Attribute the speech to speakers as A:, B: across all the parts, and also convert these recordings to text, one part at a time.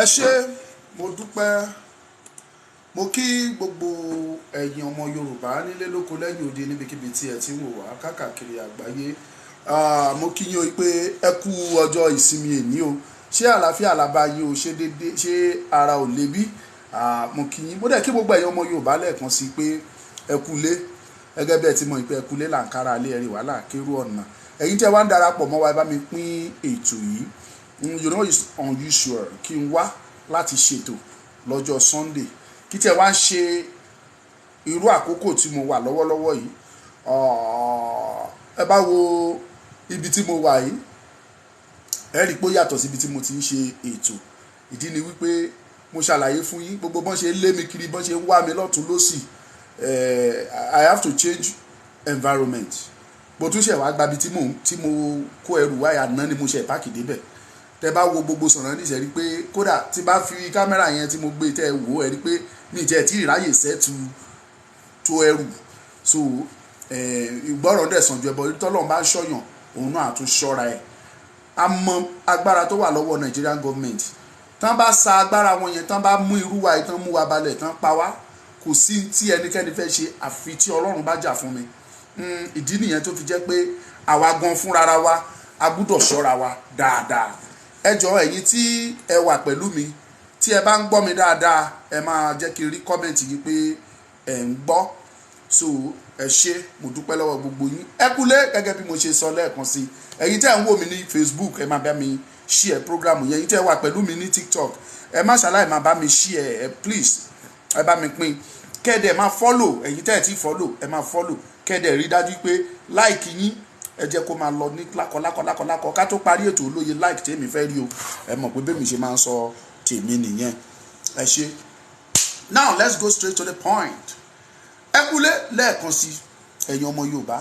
A: Ẹ ṣé, mo dúpẹ́. Mo kí gbogbo ẹ̀yin ọmọ Yorùbá nílé, lóko, lẹ́yìn odi, níbikíbi tí ẹ ti ń wò wá káàkiri àgbáyé. Mo kí yín o pé ẹ kú ọjọ́ ìsinmi èní o. Ṣé àlàáfíà làbá yín o? Ṣé dédé? Ṣé ara ò le bí? Mo kí yín. Mo dẹ̀ kí gbogbo ẹ̀yin ọmọ Yorùbá lẹ́ẹ̀kan sí pé ẹ kú lé. Gẹ́gẹ́ bí ẹ ti mọ̀ pé ẹ kú lé là ń kára lé, ẹ̀rí wàhálà kérú ọ̀nà. Ẹ̀yin tí ẹ wá ń darapọ̀ mọ́ wa, ẹ bá mi pín ètò yìí. You know it's unusual kí n wá láti ṣètò lọ́jọ́ Sunday, kí tí ẹ wá ń ṣe irú àkókò tí mo wà lọ́wọ́lọ́wọ́ yìí. Ẹ bá wo ibi tí mo wà yìí, ẹ rí i pé ó yàtọ̀ síbi tí mo ti ń ṣe ètò. Ìdí ni wípé mo ṣàlàyé fún yín gbogbo bọ́n ṣe lé mi kiri, bọ́n ṣe ń wá mi lọ́tún lọ́sì. I have to change environment. Mo tún ṣẹ̀ wá gbabi tí mo kó ẹrù wáyà náà ni mo ṣe park débẹ̀. Tẹ bá wo gbogbo sọ̀rọ̀ níṣẹ́ rí pé kódà tí bá fi kámẹ́rà yẹn tí mo gbé tẹ́ wò, ẹ rí pé mi jẹ́ tí ìráyè sẹ́tù tó ẹrù. So ìgbọ́ràn dẹ̀ sàn ju ẹbọ. Tọ́lọ́run bá ń ṣọ́yàn, òun náà àtún ṣọ́ra ẹ̀. A mọ agbára tó wà lọ́wọ́ Nigerian government. Tán bá sa agbára wọn yẹn, tán bá mú irú wa yìí, tán mú wa balẹ̀, tán pa wá, kò sí tí ẹnikẹ́ni fẹ́ ṣe àfi tí Ọlọ́run bá jà fún mi. Ìdí nìyẹn tó fi jẹ́ pé àwa gan fúnra wa, a gbúdọ̀ ṣọ́ra wa dáadáa. Ẹ jọ̀ọ́, ẹ̀yin tí ẹ wà pẹ̀lú mi, tí ẹ bá ń gbọ́ mi dáadáa, ẹ máa jẹ́ kí n rí comment yìí pé ẹ̀ ń gbọ́. So ẹ ṣé, mo dúpẹ́ lọ́wọ́ gbogbo yín. Ẹ kúlé. Gẹ́gẹ́ bí mo ṣe sọ lẹ́ẹ̀kan sí, ẹ̀yin tẹ́ ń wò mí ní Facebook, ẹ máa bá mi share program yẹn. Ẹ̀yin tẹ́ wà pẹ̀lú mi ní TikTok, ẹ má ṣàlàyé, máa bá mi share ẹ. Please, ẹ bá mi pín, kẹ́ẹ̀dẹ̀ máa follow. Ẹ̀yin tẹ́ ẹ ti follow, ẹ máa follow, kẹ́ẹ̀dẹ̀ rí dájú pé like yín, ẹ jẹ́ kó máa lọ ní lákọ lákọ lákọ lákọ. Ká tó parí ètò olóye like tèmi fẹ́ rí o. Ẹ mọ̀ pé bẹ́ẹ̀ mi ṣe máa ń sọ tèmi nìyẹn. Ẹ ṣé. Now let's go straight to the point. Ẹ kúlé lẹ́ẹ̀kan sí, ẹ̀yin ọmọ Yorùbá.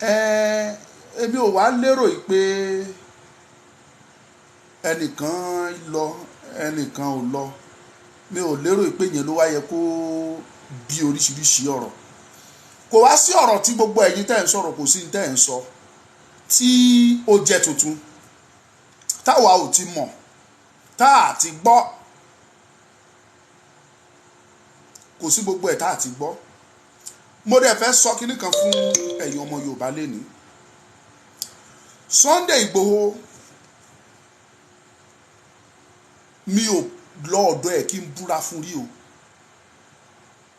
A: Ẹ èmi ò wá lérò yìí pé ẹnìkan lọ, ẹnìkan ò lọ. Mi ò lérò pé yẹn ló wá yẹ kó bí oríṣiríṣi ọ̀rọ̀. Kò wá sí ọ̀rọ̀ tí gbogbo ẹ̀yin tẹ́ ẹ̀ ń sọ̀rọ̀, kò sí tẹ́ ẹ̀ ń sọ tí ó jẹ́ tuntun táwa ò ti mọ̀, tá a ti gbọ́. Kò sí gbogbo ẹ̀ tá a ti gbọ́. Mo dẹ̀ fẹ́ sọ kinní kan fún ẹ̀yin ọmọ Yorùbá lénìí. Sunday Igboho, mi ò lọ ọ̀dọ̀ ẹ̀ kí n búra fún rí o.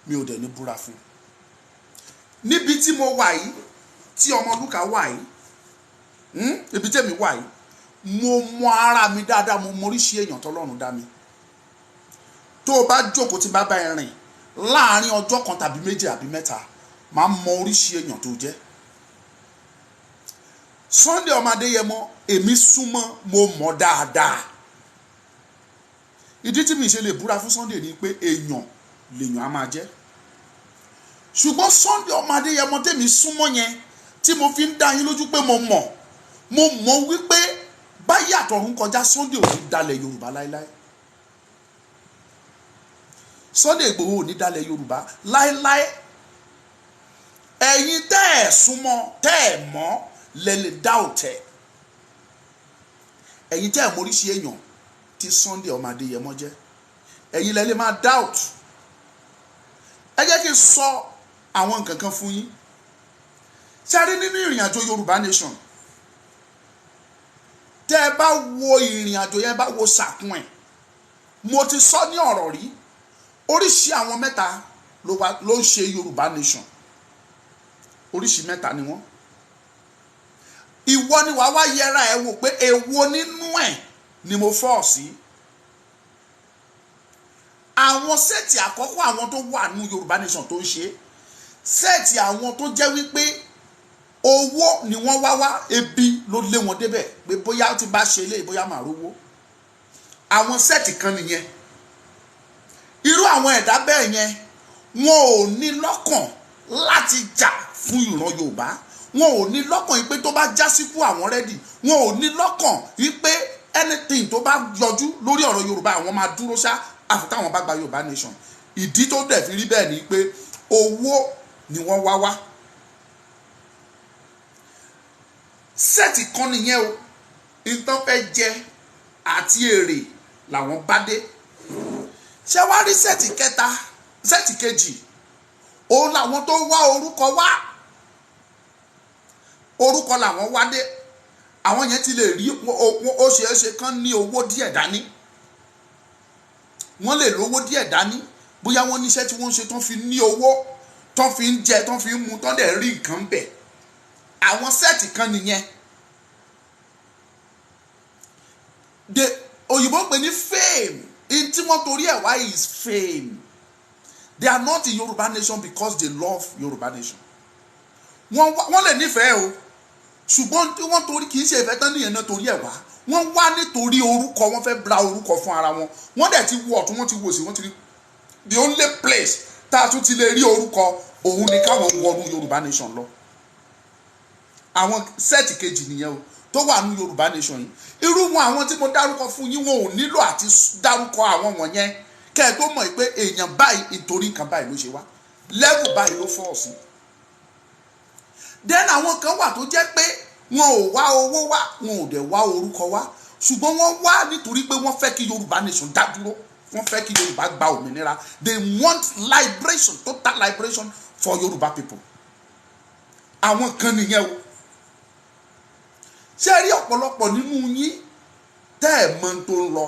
A: Mi ò dẹ̀ ní búra fún. Níbi tí mo wà yìí, tí Ọmọlúkà wà yìí, ibi tẹ́mi wà yìí, mo mọ ara mi dáadáa. Mo mọ oríṣi èèyàn tọ́lọ́run dá mi. Tó o bá jókòó, tí bá bá ẹ rìn láàárín ọjọ́ kan tàbí méjì àbí mẹ́ta, máa mọ oríṣi èèyàn tó jẹ́. Sunday ọmọ Adéyẹmọ, èmi súnmọ́, mo mọ̀ dáadáa. Ìdí tí mi ṣe lè búra fún Sunday ni pé èèyàn lèèyàn á máa jẹ́. Ṣùgbọ́n Sunday ọmọ Adéyẹmọ tèmi súnmọ́ yẹn, tí mo fi ń dá yín lójú pé mo mọ̀ wípé báyìí àtọ̀run kọjá, Sunday ò ní dalẹ̀ Yorùbá láéláé. Sunday Ìgbòho ò ní dalẹ̀ Yorùbá láéláé. Ẹ̀yin tẹ́ ẹ̀ súnmọ́, tẹ́ ẹ̀ mọ̀, lẹ lè dá òtẹ̀. Ẹ̀yin tẹ́ ẹ̀ móríṣi èèyàn tí Sunday ọmọ Adéyẹmọ jẹ́, ẹ̀yin lẹ lè máa doubt. Ẹ jẹ́ kí n sọ àwọn nǹkan kan fún yín. Ṣe rí nínú ìrìn àjò Yorùbá Nation, tẹ́ ẹ bá wo ìrìn àjò yẹn, bá wo sàkún ẹ̀, mo ti sọ ní ọ̀rọ̀ rí, oríṣi àwọn mẹ́ta ló wà ló ń ṣe Yorùbá Nation. Oríṣi mẹ́ta ni wọ́n. Ìwọ ni wàá wá yẹra ẹ wò pé èwo nínú ẹ̀ ni mo fọ́ sí. Àwọn set àkọ́kọ́, àwọn tó wà ní Yorùbá Nation tó ń ṣe, set àwọn tó jẹ́ wípé owó ni wọ́n wá wá, ebi ló lé wọn débẹ̀ pé bóyá tí bá ṣe eléyìí, bóyá màá rówó. Àwọn set kan nìyẹn. Irú àwọn ẹ̀dá bẹ́ẹ̀ yẹn, wọn ò ní lọ́kàn láti jà fún ìran Yorùbá. Wọn ò ní lọ́kàn yìí pé tó bá já síkú, àwọn ready. Wọn ò ní lọ́kàn yìí pé anything tó bá yọjú lórí ọ̀rọ̀ Yorùbá, àwọn máa dúró ṣá, àfi táwọn bá gba Yorùbá Nation. Ìdí tó dẹ̀ fi rí bẹ́ẹ̀ ni pé owó ni wọ́n wá wá. Set kan nìyẹn o. Ìtàn fẹ́ jẹ Àti èrè làwọn bá dé. Ṣé wá rí set kẹta, set kejì, òun làwọn tó wá orúkọ wá. Orúkọ làwọn wá dé. Àwọn yẹn ti lè rí, ó ṣeé ṣe kán ní owó díẹ̀ dání. Wọ́n lè lówó díẹ̀ dání, bóyá wọ́n níṣẹ́ tí wọ́n ń ṣe tán fi ní owó, tán fi ń jẹ, tán fi ń mu, tán dẹ̀ rí nǹkan bẹ̀. Àwọn set kan nìyẹn. The òyìnbó pè ní fame. In tí wọ́n torí ẹ̀ wá is fame. They are not in Yorùbá nation because they love Yorùbá nation. Wọ́n lè nífẹ̀ẹ́ o, ṣùgbọ́n tí wọ́n torí, kì í ṣe ìfẹ́ tán nìyẹn náà torí ẹ̀ wá. Wọ́n wá nítorí orúkọ. Wọ́n fẹ́ bra orúkọ fún ara wọn. Wọ́n dẹ̀ ti wo ọ̀tún, wọ́n ti wo sí, wọ́n ti rí the only place tá a tún ti lè rí orúkọ, òun ni káwọn wọnú Yorùbá nation lọ. Àwọn set kejì nìyẹn o tó wà ní Yorùbá nation yìí. Irú wọn, àwọn tí mo dárúkọ fún yín, wọn ò nílò àti dárúkọ àwọn wọ̀nyẹn kẹ́ ẹ tó mọ̀ pé èèyàn báyìí, nítorí nǹkan báyìí ló ṣe wá, level báyìí ló fọ́ sí. Then àwọn kan wà tó jẹ́ pé wọn ò wá owó wá, wọn ò dẹ̀ wá orúkọ wá, ṣùgbọ́n wọ́n wá nítorí pé wọ́n fẹ́ kí Yorùbá nation dá dúró, wọ́n fẹ́ kí Yorùbá gba òmìnira. They want liberation, total liberation for Yorùbá people. Àwọn kan nìyẹn o. Ṣé rí ọ̀pọ̀lọpọ̀ nínú yín tẹ́ ẹ̀ mọ̀ tó ń lọ?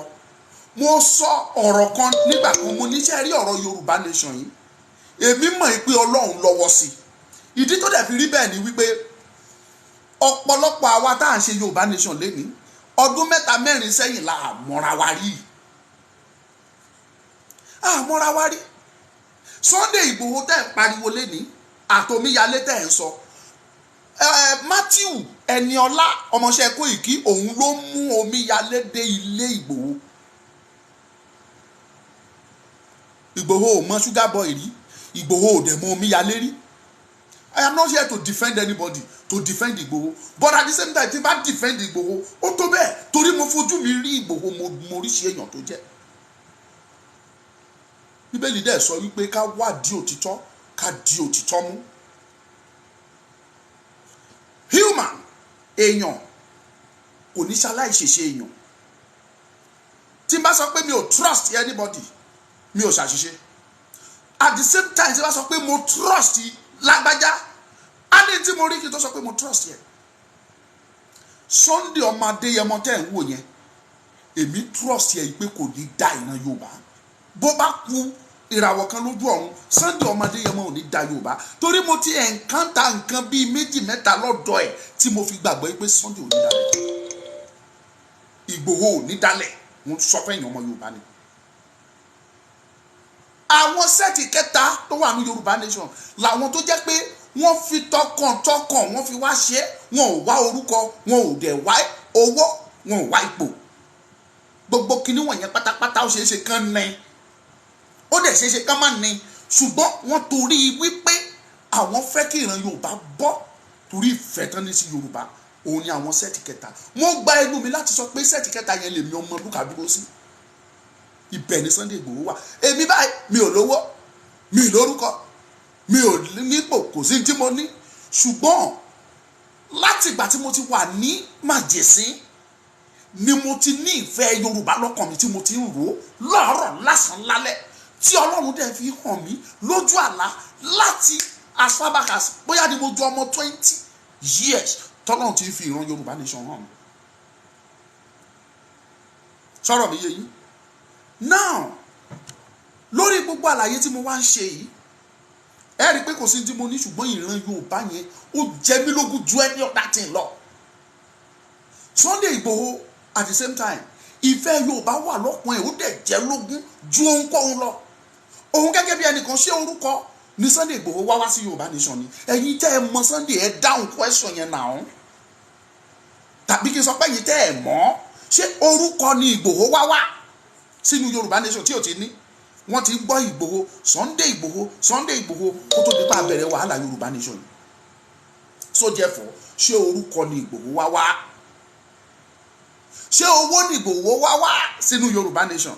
A: Mo sọ ọ̀rọ̀ kan nígbà kan. Mo ní, ṣé rí ọ̀rọ̀ Yorùbá nation yìí, èmi mọ̀ pé Ọlọ́run lọ́wọ́ sí i. Ìdí tó dẹ̀ fi rí bẹ́ẹ̀ ni wípé ọ̀pọ̀lọpọ̀ àwa tá à ń ṣe Yorùbá nation lénìí, ọdún 3, 4 sẹ́yìn la àmọ́ra wa rí, àmọ́ra wa rí. Sunday Ìgbòho tẹ́ ẹ̀ pariwo lénìí, àtòmíyalé tẹ́ ẹ̀ ń sọ, Matthew Ẹniọlá, ọmọọṣẹ́ Kóìkí, òun ló mú omíyalé dé ilé Ìgbòho. Ìgbòho ò mọ Sugar Boy rí, Ìgbòho ò dẹ̀ mọ omíyalé rí. I am not here to defend anybody, to defend Ìgbòho, but at the same time, tí n bá defend Ìgbòho, ó tó bẹ́ẹ̀, torí mo fojú mi rí Ìgbòho, mo rí ṣe èèyàn tó jẹ́. Bíbélì dẹ̀ sọ wípé ká wádìí òtítọ́, ká di òtítọ́ mú. Human, èèyàn kò ní ṣaláì ṣèṣe. Èèyàn tí n bá sọ pé mi ò trust anybody, mi ò ṣàṣìṣe. At the same time, tí n bá sọ pé mo trust lágbájá, á ní tí mo rí kí n tó sọ pé mo trust yẹ. Sunday ọmọ Adéyẹmọ tẹ́ ń wò yẹn, èmi trust yẹ pé kò ní dá ìran Yorùbá. Bó bá kú ìràwọ̀ kan lójú ọ̀run, Sunday ọmọ Adéyẹmọ ò ní da Yorùbá, torí mo ti encounter nǹkan bíi méjì, mẹ́ta lọ́dọ̀ ẹ̀ tí mo fi gbàgbọ́ pé Sunday ò ní dalẹ̀, Ìgbòho ò ní dalẹ̀. Mo sọ fẹ́yìn ọmọ Yorùbá ni. Àwọn set kẹta tó wà ní Yorùbá nation làwọn tó jẹ́ pé wọ́n fi tọkàntọkàn wọ́n fi wá ṣe é. Wọn ò wá orúkọ, wọn ò dẹ̀ wá owó, wọn ò wá ipò. Gbogbo kinní wọ̀nyẹn pátápátá, ó ṣeé ṣe kán ní, ó dẹ̀ ṣeé ṣe kán má ní, ṣùgbọ́n wọ́n torí wípé àwọn fẹ́ kí ìran Yorùbá bọ́, torí ìfẹ́ tán ní sí Yorùbá, òun ni àwọn set kẹta. Mo gba ẹnu mi láti sọ pé set kẹta yẹn lèmi ọmọ lúkà dúró sí. Ibẹ̀ ni Sunday Igboho wà. Èmi báyìí, mi ò lówó, mi ò lórúkọ, mi ò nípò, kò sí tí mo ní, ṣùgbọ́n láti ìgbà tí mo ti wà ní màjèsín ni mo ti ní ìfẹ́ Yorùbá lọ́kàn mi, tí mo ti ń rò ó láàárọ̀, lásán, lálẹ́, tí Ọlọ́run dẹ̀ fi hàn mí lójú àlá láti as far back as bóyá ni mo ju ọmọ 20 years, tọ́lọ́run ti fi ìran Yorùbá nation hàn mí. Sọ̀rọ̀ mi yé yín now? Lórí gbogbo àlàyé tí mo wá ń ṣe yìí, ẹ rí i pé kò sí tí mo ní, ṣùgbọ́n ìran Yorùbá yẹn, ó jẹ mí lógún ju any other thing lọ. Sunday Igboho, at the same time, ìfẹ́ Yorùbá wà lọ́kàn ẹ̀, ó dẹ̀ jẹ́ lógún ju ohunkóhun lọ. Òun gẹ́gẹ́ bí ẹnìkan, ṣé orúkọ ní Sunday Igboho wá wá sí Yorùbá nation ni? Ẹ̀yin tẹ́ ẹ mọ Sunday, ẹ dáhùn question yẹn náà. Tàbí kí n sọ pé ẹ̀yin tẹ́ ẹ mọ̀, ṣé orúkọ ni Igboho wá wá sínú Yorùbá nation tí ò ti ní? Wọ́n ti gbọ́ Ìgbòho, Sunday Ìgbòho, Sunday Ìgbòho, kó tó di pa bẹ̀rẹ̀ wàhálà Yorùbá nation yìí. So therefore, ṣé orúkọ ni Ìgbòho wá wá? Ṣé owó ni Ìgbòho wá wá sínú Yorùbá nation?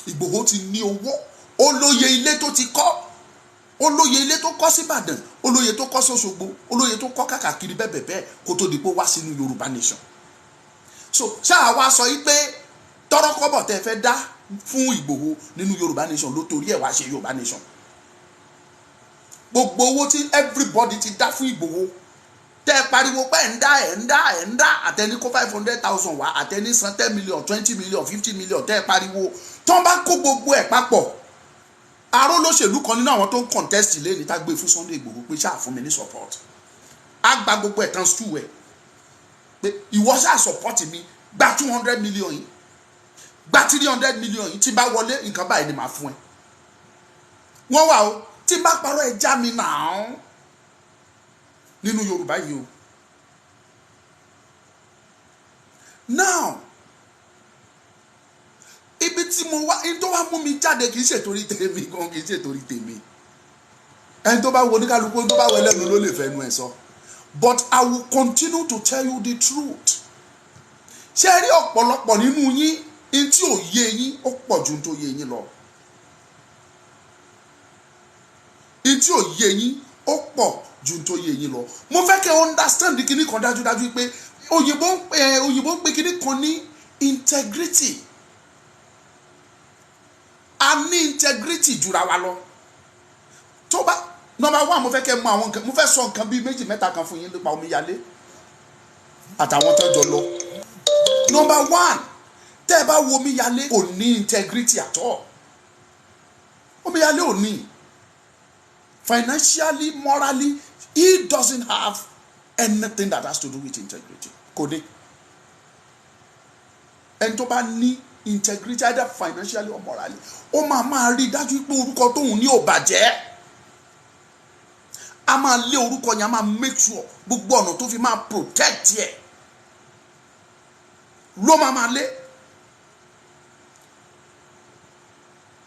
A: Ìgbòho ti ní owó. Ó lóye ilé tó ti kọ́, ó lóye ilé tó kọ́ síbàdàn, ó lóye tó kọ́ sọ́ṣogbo, ó lóye tó kọ́ káàkiri bẹ́ẹ̀ bẹ́ẹ̀ bẹ́ẹ̀ kó tó di pé wá sínú Yorùbá nation. So ṣáà wá sọ yìí pé Tọ́rọ́kọ́bọ̀ tẹ́ fẹ́ dá fún Ìgbòho nínú Yorùbá Nation ló torí ẹ̀ wá ṣe Yorùbá Nation. Gbogbo owó tí everybody ti dá fún Ìgbòho, tẹ́ ẹ pariwo pé ẹ̀ ń dá, ẹ̀ ń dá, ẹ̀ ń dá, àtẹni kó 500,000 wá, àtẹni san 10 million, 20 million, 50 million, tẹ́ ẹ pariwo, tí wọ́n bá kó gbogbo ẹ̀ papọ̀, aró lóṣèlú kan nínú àwọn tó ń contest lẹ́ni tá gbé fún Sunday Ìgbòho pé ṣáà fún mi ní support, á gba gbogbo ẹ̀ tán stew ẹ̀ pé ìwọ ṣáà support mi, gba 200 million yìí, gba 300 million yìí, tí n bá wọlé, nǹkan báyìí ni màá fún ẹ. Wọ́n wà o. Tí n bá parọ́, ẹ já mi nàá nínú Yorùbá yìí o. Now, ibi tí mo wá, ẹni tó wá mú mi jáde, kì í ṣètòrí tèmi gan, kì í ṣètòrí tèmi. Ẹni tó bá wo oníkálukú, tó bá wọ ẹlẹ́nu ló lè fẹnu ẹ̀ sọ, but I will continue to tell you the truth. Ṣé ẹ rí ọ̀pọ̀lọpọ̀ nínú yín, ní tí ò yé yín ó pọ̀ ju tó yé yín lọ. Ní tí ò yé yín ó pọ̀ ju tó yé yín lọ. Mo fẹ́ kẹ́ understand kíní kan dájúdájú pé òyìnbó ń pè kíní kan ní integrity. A ní integrity jura wa lọ. Tó bá number one, mo fẹ́ kẹ́ mọ àwọn nǹkan, mo fẹ́ sọ nǹkan bíi méjì mẹ́ta kan fún yín nípa omíyalé àtàwọn tó jọ lọ. Number one, tẹ́ ẹ bá wo omíyalé, kò ní integrity at all. Omíyalé ò ní. Financially, morally, he doesn't have anything that has to do with integrity. Kò ní. Ẹni tó bá ní integrity, either financially or morally, ó máa máa rí i dájú pé orúkọ tóun ní ò bàjẹ́. A máa lé orúkọ yẹn, a máa make sure gbogbo ọ̀nà tó fi máa protect ẹ̀ ló máa máa lé.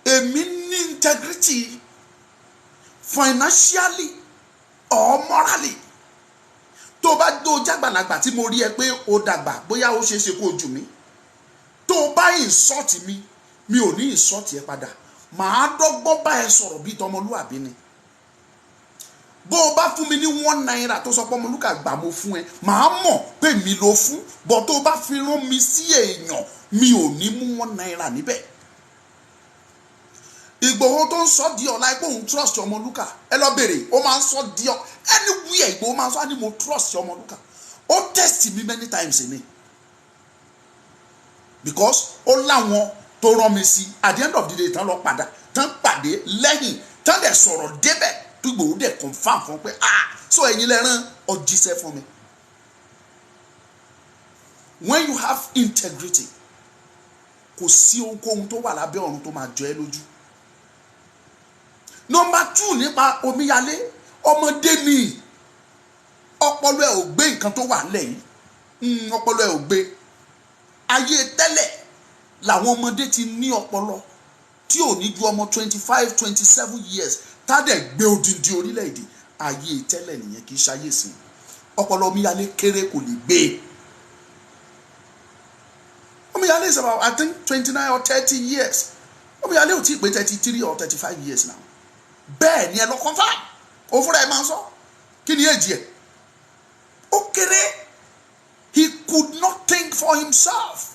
A: Èmi ní integrity financially or morally. Tó bá dó jágbàlagbà tí mo rí ẹ pé o dàgbà, bóyá ó ṣeé ṣe kó o jù mí, tó o bá insult mi, mi ò ní insult ẹ padà. Màá dọ́gbọ́n bá ẹ sọ̀rọ̀ bíi tọmọlúwàbí ni. Bó o bá fún mi ní ₦1 tó sọ pé Ọmọlúkà gbà, mo fún ẹ, màá mọ̀ pé mi ló fún bọ́. Tó o bá fi rán mi sí èèyàn, mi ò ní mú ₦1 níbẹ̀. Ìgbòho tó ń sọ di ọ̀la pé òun trust Ọmọlúkà, ẹ lọ bèrè, ó máa ń sọ di ọ anywhere. Ìgbòho máa ń sọ á ní mo trust Ọmọlúkà. Ó test mi many times ni, because ó láwọn tó rán mi sí. At the end of the day, tán lọ padà, tán pàdé lẹ́yìn, tán dẹ̀ sọ̀rọ̀ débẹ̀ tó Ìgbòho dẹ̀ confirm fún pé, "Ah, so ẹ̀yin lẹ́rán ọjíṣẹ́ fún mi." When you have integrity, kò sí ohunkóhun tó wà lábẹ́ ọ̀run tó máa jọ ẹ́ lójú. Number two, nípa omíyalé, ọmọdé ni, ọpọlọ ẹ ò gbé nǹkan tó wà nílẹ̀ yìí. Ọpọlọ ẹ ò gbé. Ayé tẹ́lẹ̀ làwọn ọmọdé ti ní ọpọlọ tí ò ní ju ọmọ 25, 27 years tá dẹ̀ gbé odindi orílẹ̀-èdè. Ayé tẹ́lẹ̀ nìyẹn, kì í ṣayé sí. Ọpọlọ omíyalé kéré, kò lè gbé. Omíyalé is about, I think, 29 or 30 years. Omíyalé ò tí ì pé 33 or 35 years now. Bẹ́ẹ̀ ni, ẹ lọ confirm, òun fúnra ẹ máa ń sọ. Kí ni èjì ẹ̀? Ó kéré. He could not think for himself.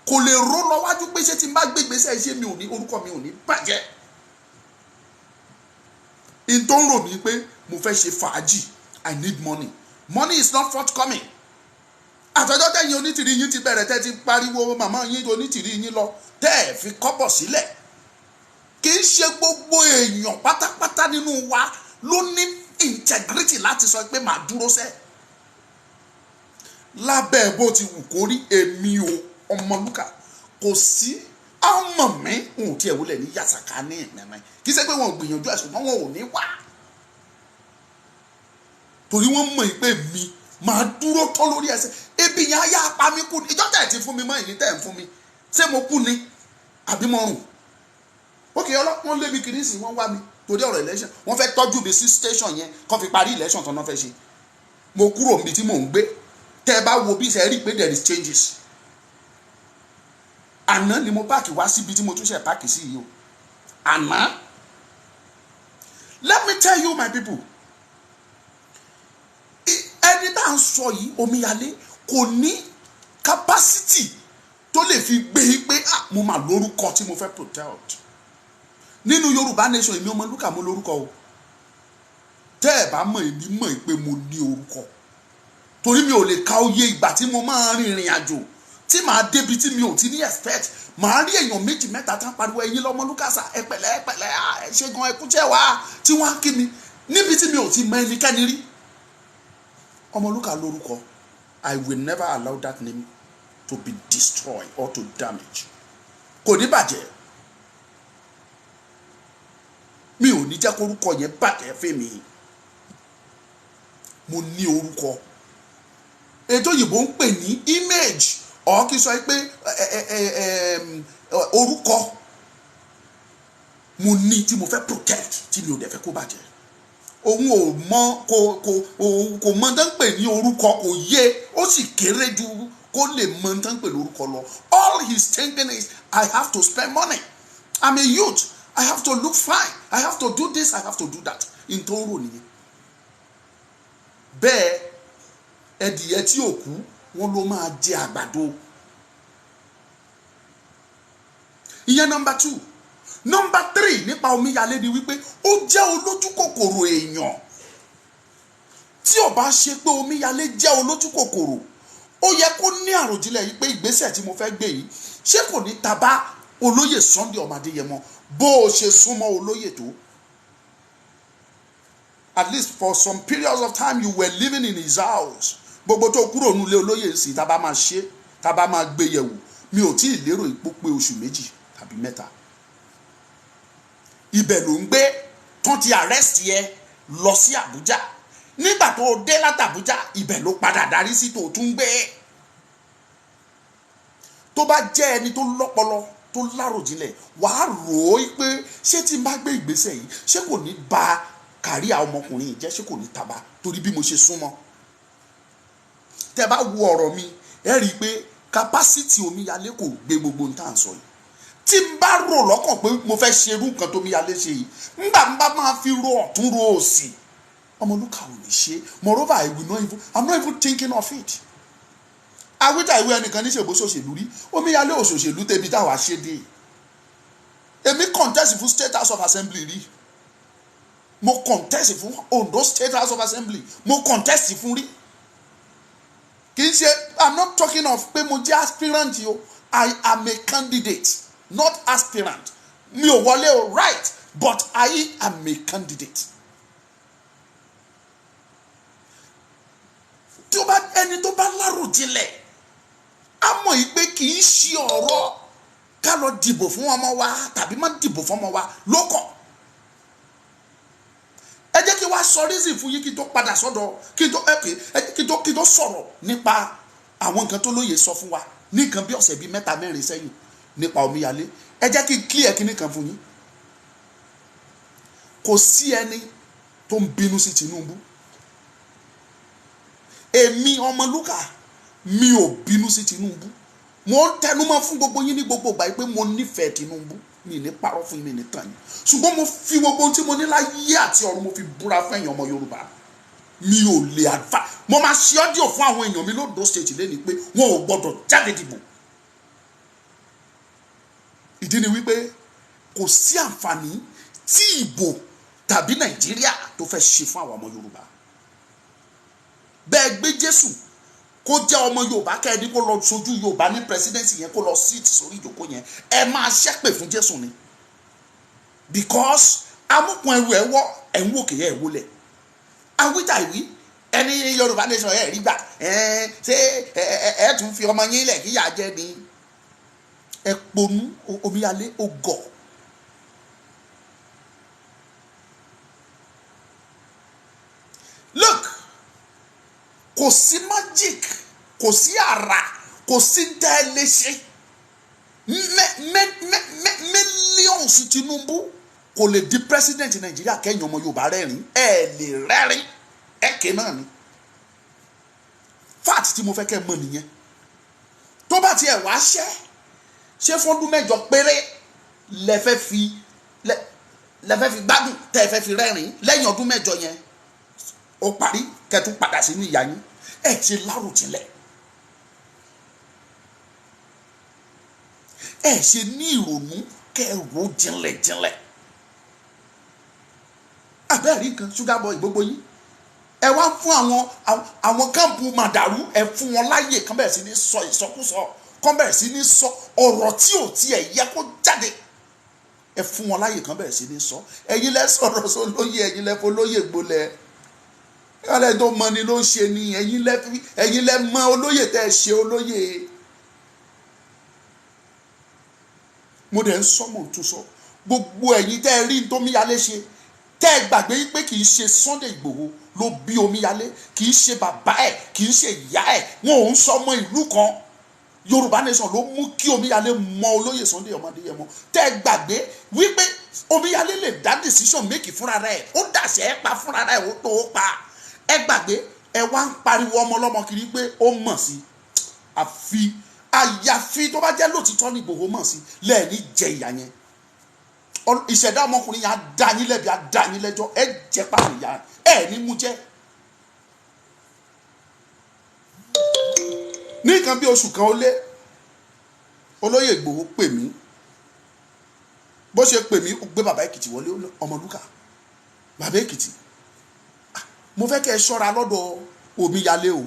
A: Kò lè ró lọ wájú pé ṣé tí n bá gbé ìgbésẹ̀, ṣé mi ò ní, orúkọ mi ò ní bàjẹ́. In tó ń rò ní pé mo fẹ́ ṣe fàájì, I need money, money is not forthcoming. Àtọ́jọ́ tẹ̀yìn onítìrí yín ti bẹ̀rẹ̀, tẹ́ ti pariwo màmá yín onítìrí yín lọ, tẹ́ ẹ̀ fi kọ́bọ̀ sílẹ̀. Kì í ṣe gbogbo èèyàn pátápátá nínú wa ló ní integrity láti sọ pé màá dúró sẹ́ lábẹ́ bó ti wù kó rí. Èmi o, Ọmọlúkà, kò sí ọmọ mi n ò tiẹ̀ wúlẹ̀ ní yàtàkà ní ìmẹ̀mẹ́. Kì í ṣe pé wọn ò gbìyànjú ẹ̀sùn mọ́, wọn ò ní wá, torí wọ́n mọ̀ pé mi máa dúró tán lórí ẹsẹ̀. Ebi yẹn á yá apá mi kú. Ìjọ tẹ̀ ti fún mi mọ́, èyí tẹ̀ ń fún mi, ṣé mo kú ni àbí mo rùn? Ókè, ọlọ́pàá lé mi kiri sí, wọ́n wá mi torí ọ̀rọ̀ election. Wọ́n fẹ́ tọ́jú mi sí station yẹn kó fi parí election tó náà fẹ́ ṣe. Mo kúrò níbi tí mò ń gbé. Tẹ́ ẹ bá wo bí ṣe rí pé there is changes. Àná ni mo park wá síbi tí mo tún ṣe park sí yìí o, àná. Let me tell you, my people, ẹni tá à ń sọ yìí, omíyalé, kò ní Capacity tó lè fi gbé e pé, ah, mo máa lórúkọ tí mo fẹ́ protect nínú Yorùbá Nation. Èmi Ọmọlúkà, mo lórúkọ o. Tẹ́ ẹ̀ bá mọ̀, èmi mọ̀ pé mo ní orúkọ, torí mi ò lè ka oye ìgbà tí mo máa rin ìrìn àjò tí màá débi tí mi ò ti ní expect, màá rí èèyàn méjì mẹ́ta tán pariwo, "Ẹ̀yin lọ́mọlúkà sà, ẹ pẹ̀lẹ́, ẹ pẹ̀lẹ́, ẹ ṣe gan, ẹ kúṣẹ́ wá," tí wọ́n á kí mi níbi tí mi ò ti mọ ẹnikẹ́ni rí. Ọmọlúkà lórúkọ. I will never allow that name to be destroyed or to damage. Kò ní bàjẹ́. Mi ò ní jẹ́ kórúkọ yẹn bàjẹ́ fẹ́mi. Mo ní orúkọ ètò òyìnbó ń pè ní image, or kí n sọ pé orúkọ mo ní tí mo fẹ́ protect, tí mi ò dẹ̀ fẹ́ kó bàjẹ́. Òun ò mọ, kò òun kò mọ tán pè ní orúkọ, kò yé. Ó sì kéré ju kó lè mọ tán pè lórúkọ lọ. All he's thinking is, "I have to spend money. I'm a youth. I have to look fine. I have to do this. I have to do that." N tó ń rò nìyẹn. Bẹ́ẹ̀ ẹdìyẹ tí ò kú, wọn ló máa jẹ àgbàdo. Ìyẹn number two. Number three nípa omíyalé ni wípé ó jẹ́ olójú kòkòrò èèyàn. Tí ò bá ṣe pé omíyalé jẹ́ olójú kòkòrò, ó yẹ kó ní àròjinlẹ̀ yìí pé ìgbésẹ̀ tí mo fẹ́ gbé yìí, ṣé kò ní ta bá olóyè Sunday ọmọ Adéyẹmọ? Bó o ṣe súnmọ́ olóyè tó, at least for some periods of time you were living in his house. Gbogbo tó kúrò nílé olóyè sí, tá a bá máa ṣe, tá a bá máa gbé yẹ̀wò, mi ò tí ì lérò ipò pé oṣù 2 tàbí 3. Ibẹ̀ ló ń gbé tán ti arrest yẹ lọ sí Àbújá. Nígbà tó o dé látàbújá, ibẹ̀ ló padà darí sí tó o tún gbé. Tó bá jẹ́ ẹni tó lọ́pọlọ, tó láròjinlẹ̀, wàá rò ó pé ṣé tí n bá gbé ìgbésẹ̀ yìí, ṣé kò ní ba career ọmọkùnrin yìí jẹ́? Ṣé kò ní taba torí bí mo ṣe súnmọ́? Tẹ́ bá wo ọ̀rọ̀ mi, ẹ rí i pé capacity omíyalé kò gbé gbogbo ohun tá à ń sọ yìí. Tí n bá rò lọ́kàn pé mo fẹ́ ṣerú nǹkan tó omíyalé ṣe yìí, ńgbà n bá máa fi ro ọ̀tún ro òsì, Ọmọlúkà ò ní ṣe. Moreover, I will not even I'm not even thinking of it. Awíta ìwé ẹnìkan ní ṣèbó ṣòṣèlú rí. Omíyalé òṣòṣèlú tẹbi táwa ṣe dé. Èmi contest fún State House of Assembly rí. Mo contest fún Ondo State House of Assembly, mo contest fún rí. Kì í ṣe, I'm not talking of pé mo jẹ́ aspirant o. I am a candidate, not aspirant. Mi ò wọlé o, right, but I am a candidate. Tí ó bá ẹni tó bá láròjinlẹ̀, á mọ̀ yìí pé kì í ṣe ọ̀rọ̀ ká lọ dìbò fún ọmọ wa tàbí má dìbò fún ọmọ wa lókàn. Ẹ jẹ́ kí wá sọ reason fún yín kí n tó padà sọ́dọ̀ kí n tó ẹ pé kí n tó sọ̀rọ̀ nípa àwọn nǹkan tó lóye sọ fún wa ní nǹkan bí ọ̀sẹ̀ bíi 3 4 sẹ́yìn nípa omíyalé. Ẹ jẹ́ kí n clear kíní kan fún yín. Kò sí ẹni tó ń bínú sí Tinubu. Èmi Ọmọlúkà, mi ò bínú sí Tinubu. Mo ń tẹnumọ́ fún gbogbo yín ní gbogbo ìgbà yìí pé mo nífẹ̀ẹ́ Tinubu. Mi ní parọ́ fún yín, mi ní tàn yín, ṣùgbọ́n mo fi gbogbo ohun tí mo ní láyé àti ọ̀run, mo fi búra fún ẹ̀yin ọmọ Yorùbá, mi ò lè àdfà. Mo máa ṣe audio fún àwọn èèyàn mi lóńdó State lẹ́ni pé wọn ò gbọ́dọ̀ jáde dìbò. Ìdí ni wípé kò sí àǹfààní tí ìbò tàbí Nàìjíríà tó fẹ́ ṣe fún àwọn ọmọ Yorùbá. Bẹ́ẹ̀ gbé Jésù kó jẹ́ ọmọ Yorùbá, kẹ́ẹ̀ni kó lọ sojú Yorùbá ní presidency yẹn, kó lọ sit sórí ìjókòó yẹn, ẹ máa ṣépè fún Jésù ni, because amúkun ẹrù ẹ wọ ẹ ń wòkè ẹ wọlé. Awíjà ìwí ẹni Yorùbá Nation ẹ rí gbà ẹ, ṣé ẹ tún fi ọmọ yín lẹ̀ kíyà jẹ ni? Ẹ ponú. Omíyalé ó gọ̀. Look, kò sí magic, kò sí àrà, kò sí tẹ́ ẹ lè ṣe. Millions Tinubu kò lè di president Nàìjíríà kẹ́yìn ọmọ Yorùbá rẹ́rìn. Ẹ lè rẹ́rìn ẹ̀kẹ́ náà ni. Fact tí mo fẹ́ kẹ́ mọ̀ nìyẹn. Tó bá tiẹ̀ wá ṣẹ́ ṣé fọ́dún 8 péré lẹ́fẹ́ fi gbádùn, tẹ́ ẹ fẹ́ fi rẹ́rìn, lẹ́yìn ọdún 8 yẹn ó parí, kẹ́ tún padà sínú ìyá yín. Ẹ ti láròjinlẹ̀. Ẹ ṣe ní ìrònú kẹ́ ẹ rò jinlẹ̀ jinlẹ̀. Àbẹ́ẹ̀rí nǹkan, sugar boy, gbogbo yín, ẹ wá fún àwọn camp màdàrú, ẹ fún wọn láàyè kán bẹ̀rẹ̀ sí ní sọ ìsọkúsọ, kán bẹ̀rẹ̀ sí ní sọ ọ̀rọ̀ tí ò tiẹ̀ yẹ kó jáde. Ẹ fún wọn láàyè kán bẹ̀rẹ̀ sí ní sọ. Ẹ̀yin lẹ sọ̀rọ̀ sólóyè, ẹ̀yin lẹ fọlóyè gbolẹ̀. Ẹ̀yin tó mọ ni ló ń ṣe ni. Ẹ̀yin lẹ mọ olóyè tẹ́ ẹ ṣe olóyè. Mo dẹ̀ ń sọ, mò ń tún sọ, gbogbo ẹ̀yin tẹ́ ẹ rí ní tómíyalé ṣe, tẹ́ ẹ gbàgbé pé kì í ṣe Sunday Ìgbòho ló bí omíyalé, kì í ṣe bàbá ẹ̀, kì í ṣe ìyá ẹ̀, wọn ò ń sọmọ ìlú kan. Yorùbá Nation ló mú kí omíyalé mọ olóyè Sunday Ọmọdéyẹmọ. Tẹ́ ẹ gbàgbé wípé omíyalé lè dá decision make fúnra rẹ̀, ó dàṣẹ ẹ pa fúnra rẹ̀, ó tó pa. Ẹ gbàgbé, ẹ wá ń pariwo ọmọ ọlọ́mọ kiri pé ó mọ̀ sí. Àfi àyàfi tó bá jẹ́ lótìtọ́ ní Ìgbòho mọ̀ sí lẹ́ẹ̀ni jẹ ìyà yẹn. Ìṣẹ̀dá ọmọkùnrin yẹn á dá yín lẹ́bi, á dá yín lẹ́jọ́. Ẹ jẹ́ pàmò ìyá ẹ ní mú jẹ́. Ní nǹkan bí oṣù kan ó lé, olóyè Ìgbòho pè mí. Bó ṣe pè mí, ó gbé bàbá Èkìtì wọlé. Ọmọlúkà, bàbá Èkìtì, mo fẹ́ kẹ́ ẹ ṣọ́ra lọ́dọ̀ omíyalé o.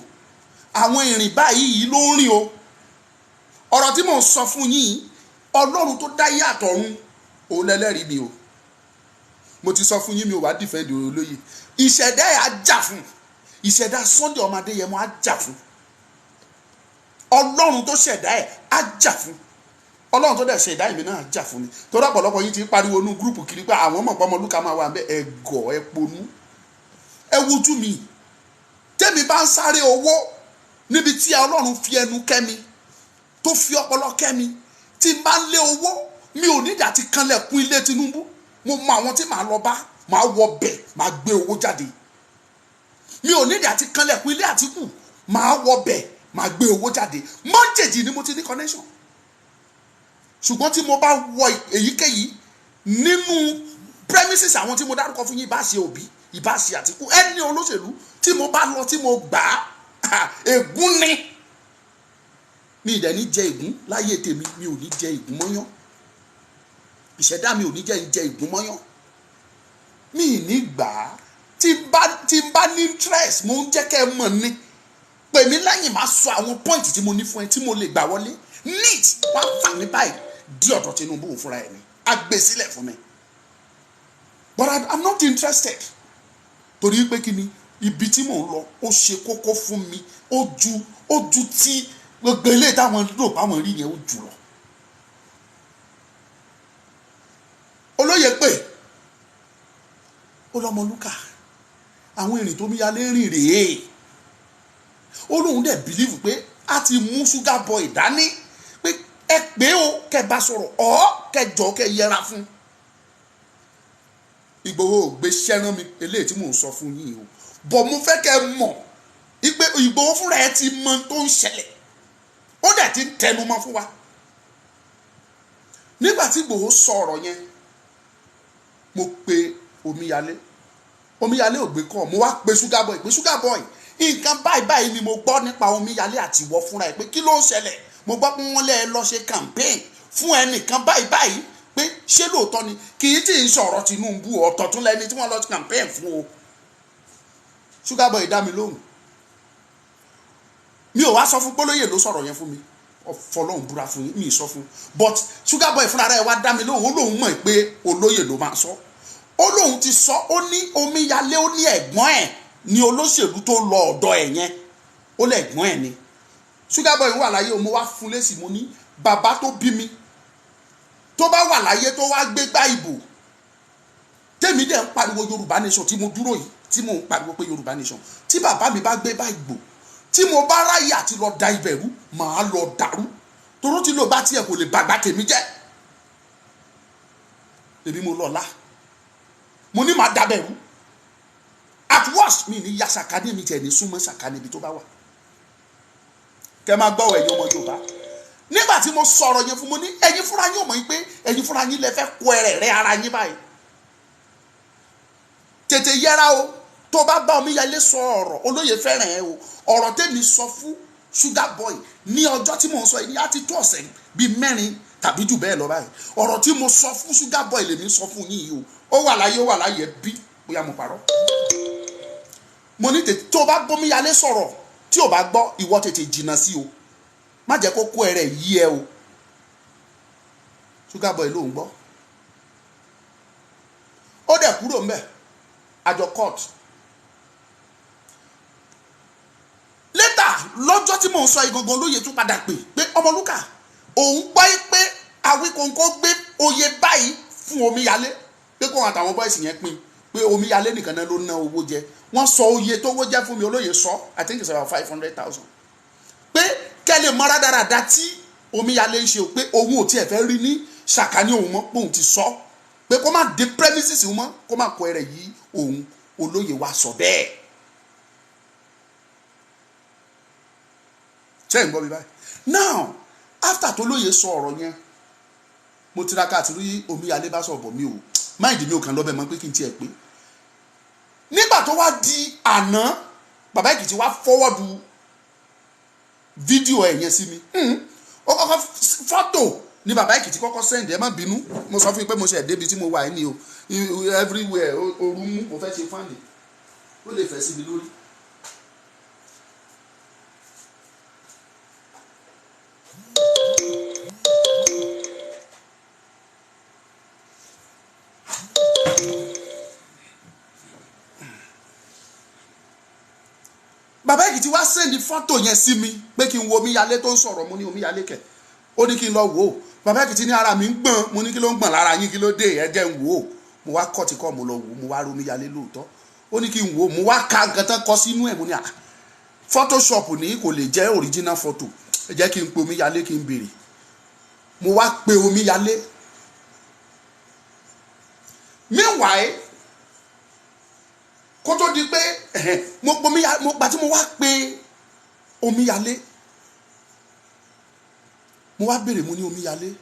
A: Àwọn ìrìn báyìí yìí ló ń rìn o. Ọ̀rọ̀ tí mò ń sọ fún yín, Ọlọ́run tó dá yé àtọ̀run, òun lẹ́lẹ́rìí mi o. Mo ti sọ fún yín, mi ò wá defend olóyè. Ìṣẹ̀dá ẹ̀ á jà fún, ìṣẹ̀dá Sunday ọmọ Adéyẹmọ á jà fún. Ọlọ́run tó ṣẹ̀dá ẹ̀ á jà fún, Ọlọ́run tó dẹ̀ ṣẹ̀dá èmi náà á jà fún mi. Torí ọ̀pọ̀lọpọ̀ yín ti pariwo inú group kiri pé àwọn mọ̀ pọ́nmọlúkà máa wà ń bẹ́. Ẹ gọ̀, ẹ ponú, ẹ wojú mi. Tẹ́mi bá ń sáré owó níbi tí Ọlọ́run fi ẹnu kẹ́ mi, tó fi ọpọlọ kẹ́ mi, tí n bá ń lé owó, mi ò nídìí àti kanlẹ̀kùn ilé Tinubu. Mo mọ àwọn tí màá lọ bá, màá wọ bẹ̀, màá gbé owó jáde. Mi ò nídìí àti kanlẹ̀kùn ilé Àtìkù, màá wọ bẹ̀, màá gbé owó jáde. Mọ́jèjì ni mo ti ní connection. Ṣùgbọ́n tí mo bá wọ èyíkéyìí nínú premises àwọn tí mo dárúkọ fún yín, ìbá ṣe Òbí, ìbá ṣe Àtìkù, ẹni olóṣèlú tí mo bá lọ, tí mo gbà á, ègún ni. Mi ì dẹ̀ ní jẹ ègún láyé tèmi. Mi ò ní jẹ ègún mọ́yán. Ìṣẹ̀dá mi ò ní jẹ́ ń jẹ ègún mọ́yán. Mi ì ní gbà á. Tí n bá ní interest, mo ń jẹ́ kẹ́ ẹ mọ̀ ni. Pè mí lẹ́yìn, máa sọ àwọn point tí mo ní fún ẹ tí mo lè gbà wọlé neat. Wá fà mí báyìí dí ọ̀dọ̀ Tinubu fúnra ẹ̀ ni, á gbé sílẹ̀ fún mi. But I'm not interested, torí pé kí ni? Ibi tí mò ń lọ, ó ṣe kókó fún mi, ó ju tí gbogbo eléyìí táwọn rò báwọn rí yẹn, ó jù lọ. Olóyè pé ó lọ́mọlúkà, àwọn ìrìn tó míyalé rìn rèé. Ó lóun dẹ̀ believe pé a ti mú sugar boy dání, pé ẹ pé o kẹ bá sọ̀rọ̀ ọ́ kẹjọ kẹ yẹra fún. Ìgbòho ò gbé sẹ́rán mi eléyìí tí mò ń sọ fún yín o, bọ̀ mo fẹ́ kẹ́ mọ̀ ipe Ìgbòho fúnra ẹ ti mọ tó ń ṣẹlẹ̀, ó dẹ̀ ti ń tẹnu mọ́ fún wa. Nígbà tí Ìgbòho sọ ọ̀rọ̀ yẹn, mo pe Omíyalé. Omíyalé ò gbé kọ́. Mo wá pe Sugar Boy pé, "Sugar Boy, nǹkan báyìí báyìí ni mo gbọ́ nípa Omíyalé àti ìwọ fúnra ẹ̀, pé kí ló ń ṣẹlẹ̀? Mo gbọ́ pé wọ́n lẹ́ ẹ lọ ṣe campaign fún ẹnìkan báyìí báyìí, pé ṣé lóòótọ́ ni?" Kì í tí ì sọ̀rọ̀ Tinubu, ọ̀tọ̀ tún lẹni tí wọ́n lọ campaign fún o. Sugar Boy dá mi lóhùn. Mi ò wá sọ fún pólóyè ló sọ̀rọ̀ yẹn fún mi. Fọlọ́hún búra fún yín, mi ì sọ fún. But Sugar Boy fúnra rẹ̀ wá dá mi lóhùn. Ó lóun mọ̀ pé olóyè ló máa sọ. Ó lóun ti sọ. Ó ní Omíyalé, ó ní ẹ̀gbọ́n ẹ̀ ní olóṣèlú tó lọ ọ̀dọ̀ ẹ̀ yẹn, ó lẹ̀gbọ́n ẹ̀ ni. Sugar Boy wà láyé o. Mo wá fún lésì, mo ní bàbá tó bí mi tó bá wà láyé, tó wá gbégbá ìbò, tèmi dẹ̀ ń pariwo Yorùbá Nation, tí mo dúró yìí, tí mo ń pariwo pé Yorùbá Nation, tí bàbá mi bá gbé bá ìbò, tí mo bá ráyè àti lọ da ibẹ̀ rú, màá lọ dàrú. Toró tí ló bá tiẹ̀ kò lè bàgbà tèmi jẹ́. Èmi mo lọ́la, mo ní màá dabẹ̀ rú. At worst, mi ní ya sàkání mi tiẹ̀ ní súnmọ́ sàkání ibi tó bá wà. Kẹ́ máa gbọ́, ẹ̀yin ọmọ Yorùbá, nígbà tí mo sọ̀rọ̀ yẹn fún, mo ní ẹ̀yin fúnra yín ò mọ̀ yín pé ẹ̀yin fúnra yín lẹ fẹ́ kó ẹrẹ̀ rẹ ara yín báyìí. Tètè yẹra o. Tó bá bá Omíyalé sọ ọ̀rọ̀, olóye fẹ́ràn ẹ o. Ọ̀rọ̀ tèmi sọ fún Sugar Boy ní ọjọ́ tí mò ń sọ yìí ní á ti tó ọ̀sẹ̀ bíi 4. tàbí jù bẹ́ẹ̀ lọ báyìí. Ọ̀rọ̀ tí mo sọ fún Sugar Boy lèmi sọ fún yín yìí o. Ó wà láyé, ó wà láyé bí bóyá mo parọ́. Mo ní tètè tó o bá bómíyalé sọ̀rọ̀ tí o bá gbọ́, ìwọ tètè jìnnà sí o, má jẹ́ kó kó ẹrẹ̀ yí ẹ o. Sugar Boy ló ń gbọ́, ó dẹ̀ kúrò ńbẹ̀, àjọ court. Later, lọ́jọ́ tí mò ń sọ igangan, lóye tún padà pè pé Ọmọlúkà, òun gbọ́ pé Awíkonko gbé oyè báyìí fún Omíyalé, pé kóun àtàwọn boys yẹn pín, pé Omíyalé nìkan náà ló ná owó jẹ. Wọ́n sọ oye tówó jẹ́ fún mi, olóye sọ, I think it's about 500,000, pé kẹ́lẹ́ mọ́ rádaràda tí Omíyalé ń ṣe o, pé òun ò tiẹ̀ fẹ́ rí ní sàkání òun mọ́, pé òun ti sọ pé kó má dé premises òun mọ́, kó má kọ ẹrẹ̀ yí òun. Olóye wa sọ bẹ́ẹ̀. Ṣé ń gbọ́ mi báyìí? Now, after tó lóye sọ ọ̀rọ̀ yẹn, mo tiraka àti rí Omíyalé bá sọ̀rọ̀ bọ̀, mi ò mind, mi ò kàn lọ́bẹ̀ mọ́ pé kí n tiẹ̀ pé. Nígbà tó wá di àná, Bàbá Èkìtì wá forward fídíò ẹ̀ yẹn sí mi. Ó kọ́kọ́ fọ́tò ní Bàbá Èkìtì kọ́kọ́ send. Ẹ má bínú, mo sọ fún yín pé mo ṣe débi tí mo wà ní o, everywhere ooru mú, mo fẹ́ ṣe fan, ó lè fẹ́ sí mi lórí. Bàbá Èkìtì wá send fọ́tò yẹn sí mi pé kí n wo Omíyalé tó ń sọ̀rọ̀. Mo ní, "Omíyalé kẹ̀?" Ó ní kí n lọ wò ó. Bàbá Èkìtì ní ara mi ń gbọ̀n. Mo ní, "Kí ló ń gbọ̀n lára yín? Kí ló dé? Ẹ jẹ́ ń wò ó." Mo wá kọ́ ti kọ́, mo lọ wò ó, mo wá rí Omíyalé lóòótọ́. Ó ní kí n wò ó, mo wá ka nǹkan tán kọ sínú ẹ̀. Mo ní, "À, Photoshop ní, kò lè jẹ́ original photo. Ẹ jẹ́ kí n pe Omíyalé kí n béèrè." Mo wá pe Omíyalé. Meanwhile, kó tó di pé mo pe Omíyalé, mo gbà tí mo wá pe Omíyalé, mo wá béèrè, mo ní, "Omíyalé,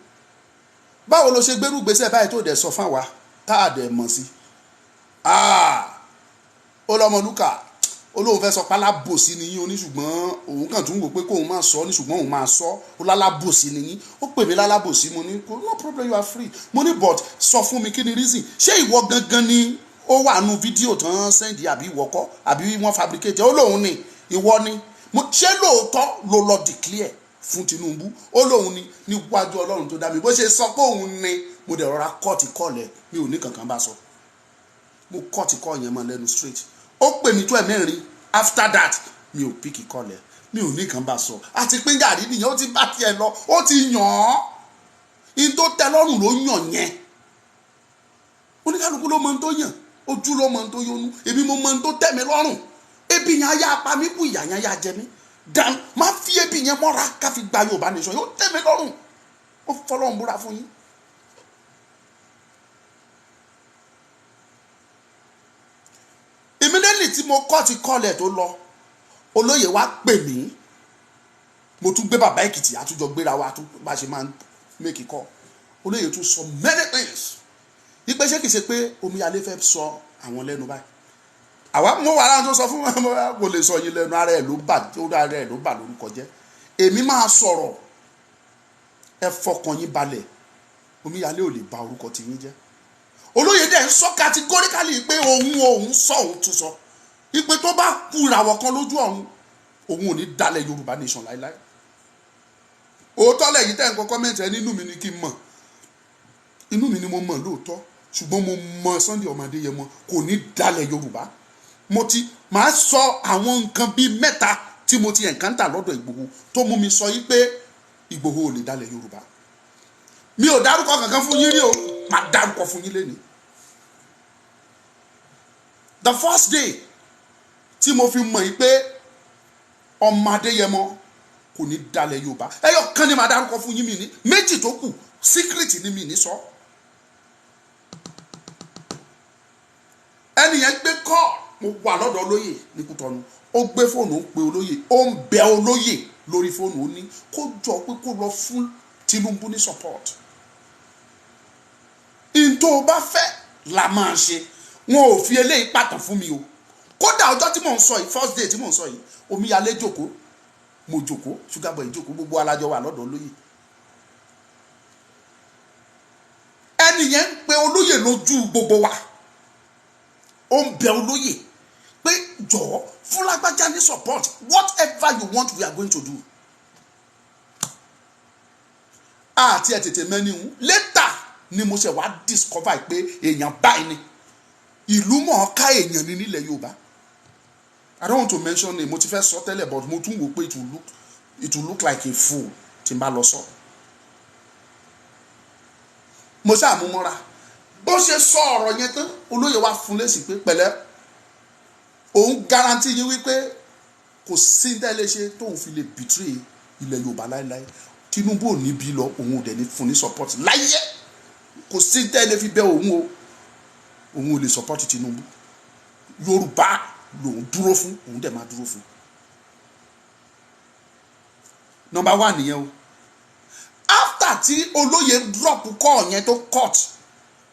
A: báwo ló ṣe gbérú gbèsè báyìí tó dẹ̀ sọ fún àwa tá a dẹ̀ mọ̀ sí?" Ó lọ́mọ lúkà, ó lóun fẹ́ sọ pálábòsí ni yín. Ó ní ṣùgbọ́n òun kàn tún wò pé kóun máa sọ ní, ṣùgbọ́n òun máa sọ. Ó lálábòsí ni yín, ó pè mí lálábòsí. Mo ní, "No problem, you are free." Mo ní, "But sọ fún mi, kí ni reason? Ṣé ìwọ gangan ni ó wà nù fídíò tán send, àbí ìwọ kọ́, àbí wọ́n fabricate?" Ó lóun ni. "Ìwọ ni? Ṣé lóòótọ́ ló lọ declare fún Tinubu?" Ó lóun ni. Níwájú Ọlọ́run tó dá mi, bó ṣe sọ pé òun ni, mo dẹ̀ rọra cut call ẹ̀. Mi ò ní kankan bá sọ, mo cut call yẹn mọ́ lẹ́nu straight. Ó pè mí tó ẹ̀ mẹ́rin after that, mi ò pick call ẹ̀, mi ò ní kan bá sọ. Àti pín gàrí nìyẹn, ó ti bá tiẹ̀ lọ, ó ti yàn án. In tó tẹ́ lọ́rùn ló yàn yẹn. Oníkálukú ló mọ ohun tó yàn, ojú ló mọ ohun tó yónú. Èmi, mo mọ ohun tó tẹ́ mi lọ́rùn. Ebi yẹn á yá apá mi kú, ìyà yẹn á yá jẹ mí dan, má fi ebi yẹn mọ́ra ká fi gba Yorùbá nation, yóò tẹ́ mi lọ́rùn. Ó fọlọ́run búra fún yín. Immediately tí mo cut call ẹ̀ tó lọ, olóyè wa pè mí. Mo tún gbé Bàbá Èkìtì, àtúnjọ gbéra wa tún bá ṣe máa ń make call. Olóyè tún sọ many things wípé ṣé kìí ṣe pé Omíyalé fẹ́ sọ àwọn lẹ́nu báyìí. Àwa mo wà láwọn tó sọ fún wọn, kò lè sọ yín lẹ́nu, ara ẹ̀ ló bà, ara ẹ̀ ló bà lórúkọ jẹ́. Èmi máa sọ̀rọ̀, ẹ fọkàn yín balẹ̀, Omíyalé ò lè bà orúkọ tiyín jẹ́. Olóyè dẹ̀ ń sọ categorically pé òun sọ, òun tún sọ ipe tó bá kú ìràwọ̀ kan lójú ọ̀run, òun ò ní dalẹ̀ Yorùbá nation láéláé. Òótọ́ lẹ́yìn tẹ́ ń kọ́ comment ẹ nínú mi ni kí n mọ̀, inú mi ni mo mọ̀ lóòótọ́, ṣùgbọ́n mo mọ Sunday ọmọ Adéyẹmọ kò ní dalẹ̀ Yorùbá. Mo ti máa sọ àwọn nǹkan bíi mẹ́ta tí mo ti encounter lọ́dọ̀ Ìgbòho tó mú mi sọ yí pé Ìgbòho ò lè dalẹ̀ Yorùbá. Mi ò dárúkọ kankan fún yín rí o, máa dárúkọ fún yín lénìí. The first day tí mo fi mọ̀ yí pé ọmọ Adéyẹmọ kò ní dalẹ̀ Yorùbá, ẹyọ kan ni màá dárúkọ fún yín, mi ní méjì tó kù, secret ni, mi ní sọ. Ẹni yẹn gbé kọ́, mo wà lọ́dọ̀ olóyè ní Kútọ́nù, ó gbé fóònù, ó ń pe olóyè, ó ń bẹ olóyè lórí fóònù. Ó ní kó jọ pé kó lọ fún Tinubu ní support, n tó o bá fẹ́ la máa ṣe. Wọn ò fi eléyìí pàtàn fún mi o. Kódà ọjọ́ tí mò ń sọ yìí, first day tí mò ń sọ yìí, Omíyalé jókòó, mo jókòó, Sugar Boy jókòó, gbogbo alájọ wà lọ́dọ̀ olóyè. Lójú gbogbo wa, ó ń bẹ olóyè pé, "Jọ̀ọ́, fún lágbájá ní support. Whatever you want, we are going to do." Àti ẹ̀ tètè mẹ́ni hùn. Later ni mo ṣe wá discover pé èèyàn báyìí ni, ìlú mọ̀ọ́ká èèyàn ni nílẹ̀ Yorùbá. I don't want to mention name. Mo ti fẹ́ sọ tẹ́lẹ̀, but mo tún wò pé it will look like a fool tí n bá lọ sọ. Mo ṣáà mú mọ́ra. Bó ṣe sọ ọ̀rọ̀ yẹn tán, olóyè wa fún lésì pé, "Pẹ̀lẹ́, òun guarantee yín wípé kò sí ní tẹ́lẹ̀ ṣe tóun fi lè betray ilẹ̀ Yorùbá láéláé. Tinubu ò ní bí lọ, òun ò dẹ̀ ní fún ní support láyé. Kò sí tẹ́lẹ̀ fi bẹ́ òun o, òun ò lè support Tinubu. Yorùbá lòun dúró fún, òun dẹ̀ máa dúró fún." Number one nìyẹn o. After tí olóyè drop call yẹn tó cut,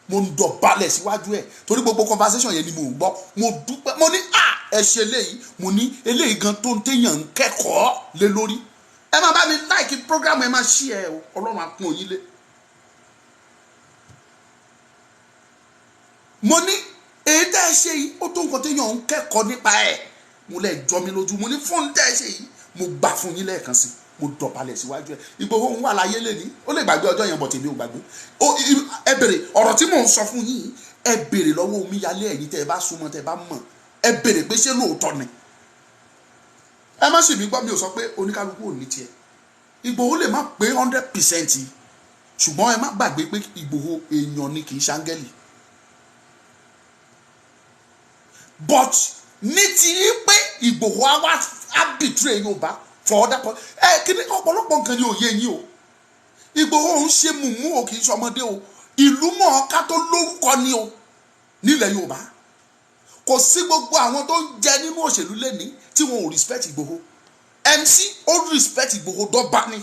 A: mo ń dọ̀bálẹ̀ síwájú ẹ̀ torí gbogbo conversation yẹn ni mo ń gbọ́. Mo dúpẹ́, mo ní, "À, ẹ ṣe eléyìí." Mo ní eléyìí gan tó ń téèyàn ń kẹ́kọ̀ọ́ lé lórí. Ẹ máa bá mi like program, ẹ máa share o. Ọlọ́run á pọ́n yín lé. Mo ní èyí tẹ́ ẹ ṣe yìí, ó tó nǹkan téèyàn ń kẹ́kọ̀ọ́ nípa ẹ̀. Mo lẹ̀ jọ mi lójú. Mo ní fóònù tẹ́ ẹ ṣe yìí, mo gbà fún yín lẹ́ẹ̀kan sí. Mo dọ̀bálẹ̀ síwájú ẹ̀. Ìgbòho ń wà láyé lẹ́ni, ó lè gbàgbé ọjọ́ yẹn, bọ̀ tèmi ò gbàgbé. Ẹ bèrè ọ̀rọ̀ tí mò ń sọ fún yín, ẹ bèrè lọ́wọ́ omíyalé. Ẹ̀yin tẹ́ ẹ bá súnmọ́, tẹ́ ẹ bá mọ̀, ẹ bèrè pé ṣé lóòótọ́ ni. Ẹ má sì mí gbọ́, mi ò sọ pé oníkálukú ò ní tiẹ̀. Ìgbòho lè má pé 100%, ṣùgbọ́n ẹ má gbàgbé pé Ìgbòho èèyàn ni, kì í ṣàǹgẹ́lì. But ní ti pé Ìgbòho á wá á betray Yorùbá for other point, ẹ kí ni ọ̀pọ̀lọpọ̀ nǹkan ni òye yín o. Ìgbòho ń ṣe mùmú o, kì í ṣọmọdé o. Ìlú mọ̀ọ́ká tó lórúkọ ni o nílẹ̀ Yorùbá. Kò sí gbogbo àwọn tó ń jẹ nínú òṣèlú lẹ́ni tí wọn ò respect Ìgbòho. MC ó respect Ìgbòho dọ́gba ni.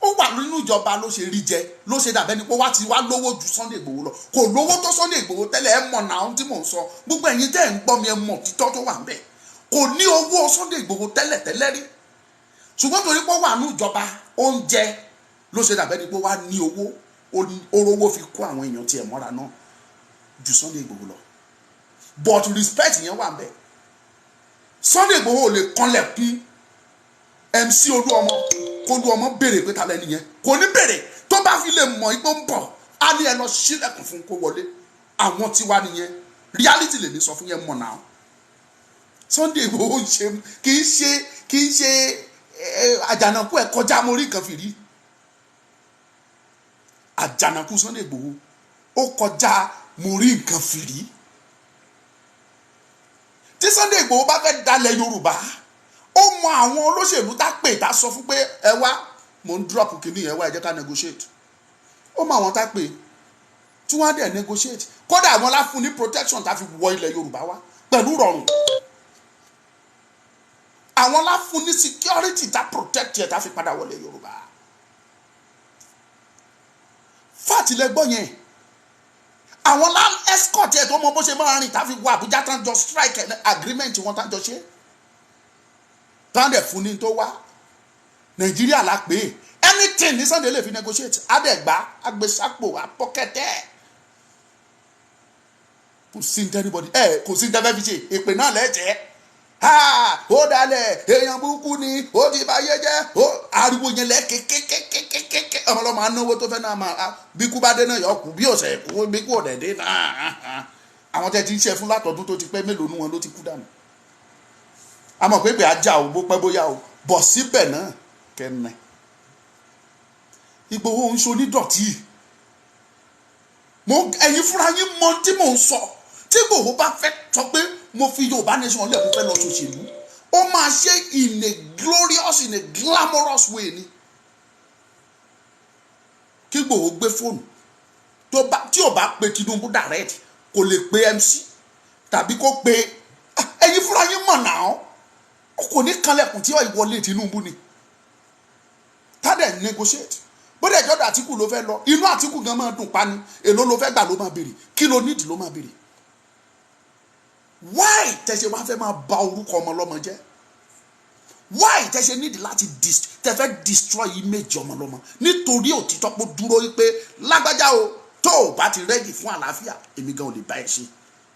A: Ó wà nínú ìjọba ló ṣe rí jẹ, ló ṣe dàbẹ́ ni pé wá ti wá lówó ju Sunday Ìgbòho lọ. Kò lówó tó Sunday Ìgbòho tẹ́lẹ̀. Ẹ mọ̀ náà tí mò ń sọ. Gbogbo ẹ̀yin tẹ́ ẹ̀ ń gbọ́ mi, ẹ mọ̀ títọ́ tó wà ń bẹ̀. Kò ní owó Sunday Ìgbòho tẹ́lẹ̀ tẹ́lẹ̀ rí, ṣùgbọ́n torí pé ó wà nínú ìjọba oúnjẹ ló ṣe dàbẹ́ ni pé wá ní owó, orówó fi kó àwọn èèyàn tiẹ̀ mọ́ra náà ju Sunday Ìgbòho lọ. But respect yẹn wà ń bẹ̀. Sunday Ìgbòho ò lè kanlẹ̀kùn MC Olúọmọ kó Olúọmọ béèrè pé ta lẹni yẹn. Kò ní béèrè. Tó bá fi lè mọ̀ ipò ń bọ̀, á ní ẹ lọ sílẹ̀kùn fún kó wọlé. Àwọn tiwa nìyẹn. Reality lèmi sọ fún yẹn mọ̀ náà. Sunday Ìgbòho ń ṣe, kì í ṣe àjànàkú ẹ kọjá mo rí nǹkan fìrí. Àjànàkú Sunday Ìgbòho ó kọjá mo rí nǹkan fìrí. Tí Sunday Ìgbòho bá fẹ́ dalẹ̀ Yorùbá, ó mọ àwọn olóṣèlú tá pè, tá sọ fún pé, "Ẹ wá, mo ń drop kìíní, ẹ wá, ẹ jẹ́ ká negotiate." Ó mọ àwọn tá pè tí wọ́n á dẹ̀ negotiate. Kódà àwọn lá fún ní protection tá fi wọ ilẹ̀ Yorùbá wá pẹ̀lú rọrùn. Àwọn lá fún ní security tá protect ẹ̀ tá fi padà wọlé Yorùbá. Fact lẹ gbọ́ yẹn. Àwọn lá escort ẹ̀ tó mọ bó ṣe máa rìn tá fi wọ Àbújá, tán jọ strike agreement wọn, tán jọ ṣe, tán dẹ̀ fún ní tó wá Nàìjíríà la pè é. Anything ní Sunday lè fi negotiate, àdẹ̀gbá agbèsápò apọ́kẹ́tẹ́. Kò sí ní anybody ẹ, kò sí ní tẹ́fẹ́ fi ṣe èpè náà lẹ́jẹ̀ẹ́. Ó dalẹ̀, èèyàn burúkú ni, ó ti báyé jẹ́. Ó ariwo yẹn lẹ́ kékékékékéké. Ọmọlọ́mọ anáwó tó fẹ́ náà máa bí kú bá dé náà yọ kú, bí òsè kú, bí kú òdẹ̀ dé náà. Àwọn tẹ́ ti ń ṣe fún látọ̀dún tó ti pẹ́, mélòó nu wọn ló ti kú dànù? A mọ̀ pé pé ajá o, bó pẹ́ bóyá o bọ̀ síbẹ̀ náà kẹ́nẹ́. Ìgbòho ń ṣe onídọ̀tí. Mo ẹ̀yin fúnra yín mọ tí mò ń sọ. Tí Ìgbòho bá fẹ́ sọ pé mo fi Yorùbá nation lẹ̀, mo fẹ́ lọ ṣòṣèlú, ó máa ṣe in a glorious, in a glamorous way ni. Kí Ìgbòho gbé fóònù, tí ò bá pe Tinubu direct, kò lè pe MC tàbí kó pe, ẹ̀yin fúnra yín mọ̀ náà, ó kò ní kanlẹ̀kùn tí ó ìwọlé Tinubu ni, tádẹ̀ negotiate. Bóde ìjọba Àtìkù ló fẹ́ lọ, inú Àtìkù gan máa dùn pa ni. Èló ló fẹ́ gbà ló máa béèrè, kí ló nídìí ló máa béèrè. Why tẹ̀sẹ̀ wá fẹ́ máa ba orúkọ ọmọ ọlọ́mọ jẹ́? Why tẹ̀sẹ̀ nídìí láti tẹ̀ fẹ́ destroy image ọmọ ọlọ́mọ nítorí òtítọ́ pé dúró pé lágbájá o? Tó o bá ti ready fún àlàáfíà, èmi gan ò lè bá ẹ ṣe.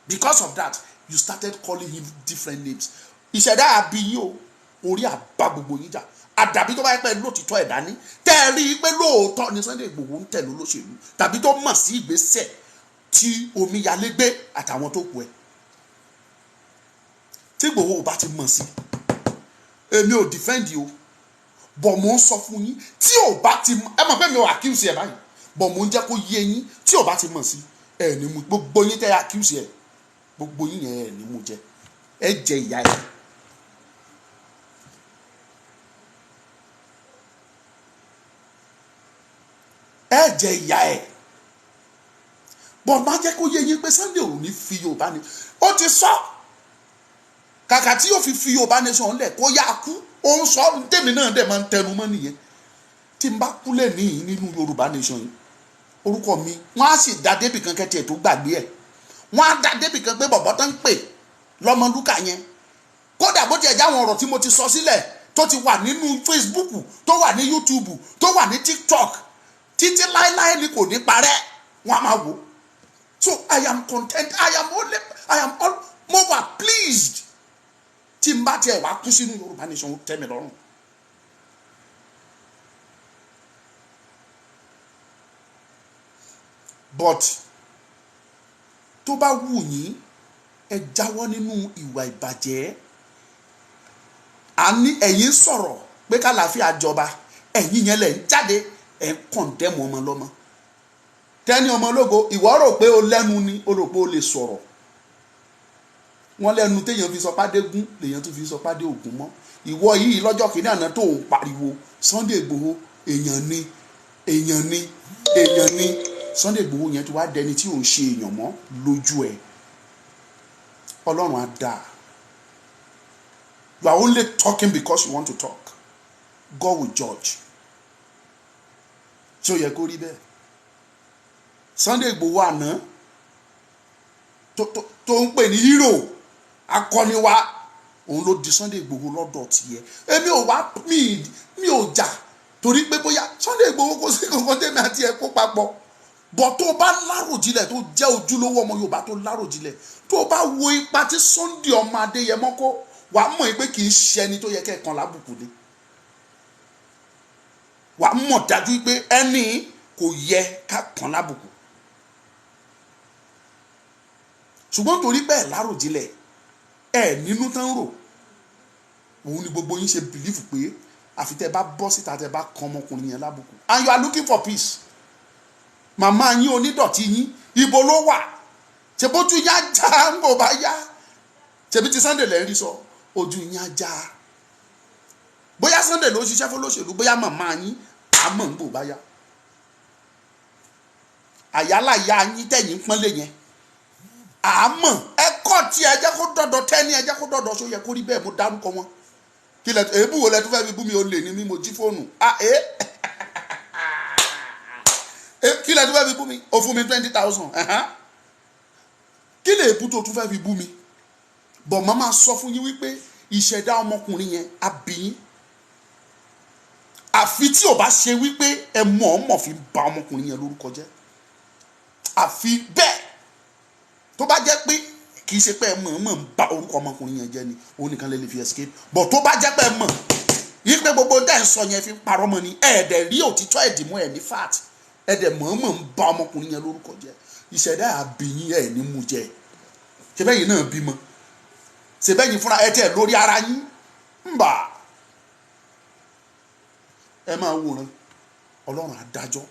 A: Because of that, you started calling him different names. Ìṣẹ̀dá àbí yín o, orí àbá gbogbo yín jà. Àdàbí tó bá yẹ pé lóòtítọ́ ẹ̀dá ní tẹ́ ẹ rí i pé lóòótọ́ ni Sunday Igboho ń tẹ̀lé olóṣèlú, tàbí tó mọ̀ sí ìgbésẹ̀ tí omíyalé gbé àtàwọn tó kù ẹ̀, tí Igboho ò bá ti mọ̀ sí, èmi ò defend o, bọ̀ mò ń sọ fún yín, tí ò bá ti ẹ mọ̀ pé mi ò accuse ẹ̀ báyìí, bọ̀ mò ń jẹ́ kó yé yín, tí ò bá ti mọ̀ sí ẹ̀ ní mu gbogbo yín tẹ́ accuse ẹ̀, gbogbo yín yẹn, ẹ̀ ní mú jẹ, ẹ jẹ ìyá ẹ̀. Ẹ jẹ ìyá ẹ̀. Bọ̀ má jẹ́ kó yé yín pé Sunday ò ní fi Yorùbá ni ó ti sọ. Kàkà tí yóò fi Yorùbá nation lẹ̀, kó yá kú. Ó ń sọ tèmi náà dẹ̀ máa ń tẹnu mọ́ nìyẹn. Tí n bá kú lẹ̀ níyìn nínú Yorùbá nation yìí, orúkọ mi, wọ́n á sì dá débì kan kẹ́tì ẹ̀ tó gbàgbé ẹ̀. Wọ́n á dá débì kan pé bọ̀bọ̀ tó ń pè lọ́mọlúkà yẹn, kódà bó tiẹ̀ jáwọn ọ̀rọ̀ tí mo ti sọ sílẹ̀, tó ti wà nínú Facebook, tó wà ní YouTube, tó wà ní TikTok, títí láéláé ni kò ní parẹ́, wọ́n á máa wò. So I am content. I am all mo wà pleased. Tí n bá tiẹ̀ wá kú sínú Yorùbá nation, ó tẹ́ mi lọ́rùn. But tó bá wù yín, ẹ jáwọ́ nínú ìwà ìbàjẹ́. Àní ẹ̀yin sọ̀rọ̀ pé kálàáfíà jọba, ẹ̀yin yẹn lẹ̀ ń jáde, ẹ̀ ń condemn ọmọ lọ́mọ. Tẹ́ni ọmọ ológo, ìwọ rò pé o lẹ́nu ni, o rò pé o lè sọ̀rọ̀. Wọ́n lẹ́nu téèyàn fi sọ pàdé gún, lèèyàn tún fi sọ pàdé ògún mọ́. Ìwọ yìí, lọ́jọ́ kìíní àná tó ń pariwo Sunday Igboho, èèyàn ni, èèyàn ni, èèyàn ni, Sunday Igboho yẹn ti wá dẹni tí ò ń ṣe èèyàn mọ́ lójú ẹ̀. Ọlọ́run á dáa. You are only talking because you want to talk. God will judge. Tí ó yẹ kó rí bẹ́ẹ̀? Sunday Igboho àná tó ń pè ní hero, akọni wa, òun ló di Sunday Igboho lọ́dọ̀ tiẹ̀. Èmi ò wá, mi ò jà torí pé bóyá Sunday Igboho, kò sí kankan tèmi àti ẹ̀ kó papọ̀. Bọ̀ tó bá láròjinlẹ̀, tó jẹ́ ojúlówó ọmọ Yorùbá tó láròjinlẹ̀, tó bá wo ipa tí Sunday ọmọ Adéyẹmọ kó, wàá mọ̀ pé kì í ṣe ẹni tó yẹ kẹ́ẹ̀kan lábùkù ni. Wàá mọ̀ dájú pé ẹni kò yẹ ká kàn lábùkù. Ṣùgbọ́n torí bẹ́ẹ̀ láròjinlẹ̀ ẹ̀ nínú tán rò, òun ni gbogbo yín ṣe believe pé àfi tẹ́ bá bọ́ síta, tẹ́ bá kan ọmọkùnrin yẹn lábùkù. And you are looking for peace. Màmá yín onídọ̀tí yín, ibo ló wà? Ṣe bójú yín á já ń bò bá yá? Ṣebí ti Sunday lẹ́ ń rí sọ, ojú yín á já. Bóyá Sunday ló ń ṣiṣẹ́ fún lóṣèlú, bóyá màmá yín, àmọ́ ń bò bá yá. Àyálà ya yín tẹ̀yìn pọ́nlé yẹn, àmọ́ ẹ kọ́ tí ẹ jẹ́ kó dọ̀dọ̀ tẹ́ni, ẹ jẹ́ kó dọ̀dọ̀. Ṣó yẹ kó rí bẹ́ẹ̀? Mo dárúkọ wọn. Kí lẹ èébú wo lẹ tún fẹ́ fi bú mi? O lè ní mi, mo jí fóònù. Ah, ẹ kí lẹ tún fẹ́ fi bú mi? O fún mi 20,000. Kí lè èébú tó tún fẹ́ fi bú mi? Bọ̀ má máa sọ fún yín wípé ìṣẹ̀dá ọmọkùnrin yẹn á bí yín, àfi tí ò bá ṣe wípé ẹ mọ̀ ọ́ mọ̀ fi ba ọmọkùnrin yẹn lórúkọ jẹ́. Àfi bẹ́ẹ̀, tó bá jẹ́ pé kì í ṣe pé ẹ mọ̀ ọ́n mọ̀ ń ba orúkọ ọmọkùnrin yẹn jẹ́ ni, òun nìkan lè fi escape. But tó bá jẹ́ pé ẹ mọ̀ yí pé gbogbo dẹ́ ń sọ yẹn fi ń parọ́ mọ́ ni, ẹ̀ dẹ̀ rí òtítọ́ ẹ̀dìmú ẹ̀ ní fact, ẹ̀ dẹ̀ mọ̀ ọ́n mọ̀ ń ba ọmọkùnrin yẹn lórúkọ jẹ́, ìṣẹ̀dá àbíyín, ẹ̀ ní mú jẹ. Ṣe bẹ́yìn náà bímọ? Ṣe bẹ́yìn fúnra ẹ tẹ̀ lórí ara yín ń bà? Ẹ máa wòran, Ọlọ́run adájọ́.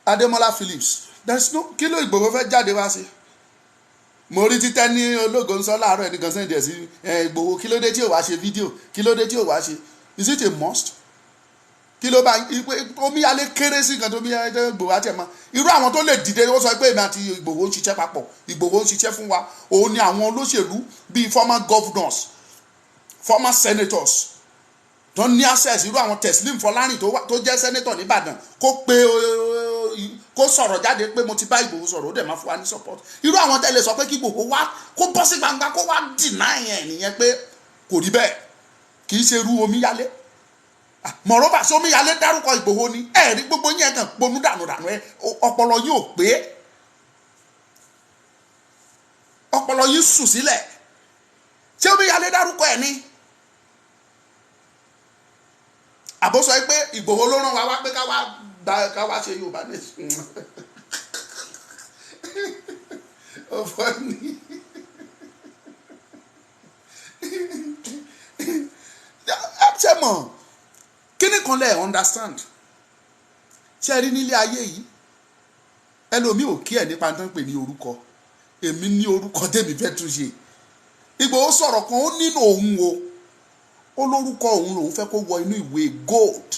A: Adémọ́lá Phillips, there is no kí ló Ìgbòho fẹ́ jáde wá sí. Mo rí títẹ́ ní ológo ń sọ láàárọ̀, ẹnìkan send ẹ̀ sí Ìgbòho. Kí ló dé tí ò wá ṣe fídíò? Kí ló dé tí ò wá ṣe? Is it a must? Kí ló bá omíyalé kéré sí nǹkan tó bí Ìgbòho àti ẹ̀ mọ́? Irú àwọn tó lè dìde, ó sọ pé èmi àti Ìgbòho ń ṣiṣẹ́ papọ̀, Ìgbòho ń ṣiṣẹ́ fún wa, òun ni àwọn olóṣèlú bíi former governors, former senators tó ní access, irú àwọn Teslim Fọlárìn tó jẹ́ senator nìbàdàn, kó pe, kó sọ̀rọ̀ jáde pé mo ti bá Ìgbòho sọ̀rọ̀, ó dẹ̀ máa fún wa ní support. Irú àwọn tẹ́lẹ̀ sọ pé kí Ìgbòho wá, kó bọ́ sí gbangba, kó wá deny ẹ̀ nìyẹn pé kò rí bẹ́ẹ̀. Kì í ṣe irú omíyalé. Mọ̀rọ́bà sí omíyalé dárúkọ Ìgbòho ni? Ẹ rí gbogbo yẹn kàn ponú dànù dànù. Ẹ ọpọlọ yín ò pé, ọpọlọ yín sùn sílẹ̀. Ṣé omíyalé dárúkọ ẹ ni? Àbó sọ pé Ìgbòho ló rán wa wá pé ká wá gba, ká wá ṣe Yorùbá nation. Ọ̀fọ̀ ni. Ṣe mọ̀ kíní kan lẹ̀ understand? Ṣe rí nílé ayé yìí, ẹlòmíì ò kí ẹ̀ nípa tó ń pè ní orúkọ. Èmi ní orúkọ tèmi fẹ́ tún ṣe. Ìgbòho sọ̀rọ̀ kan, ó nínú òun o, ó lórúkọ òun lòun fẹ́ kó wọ inú ìwé gold.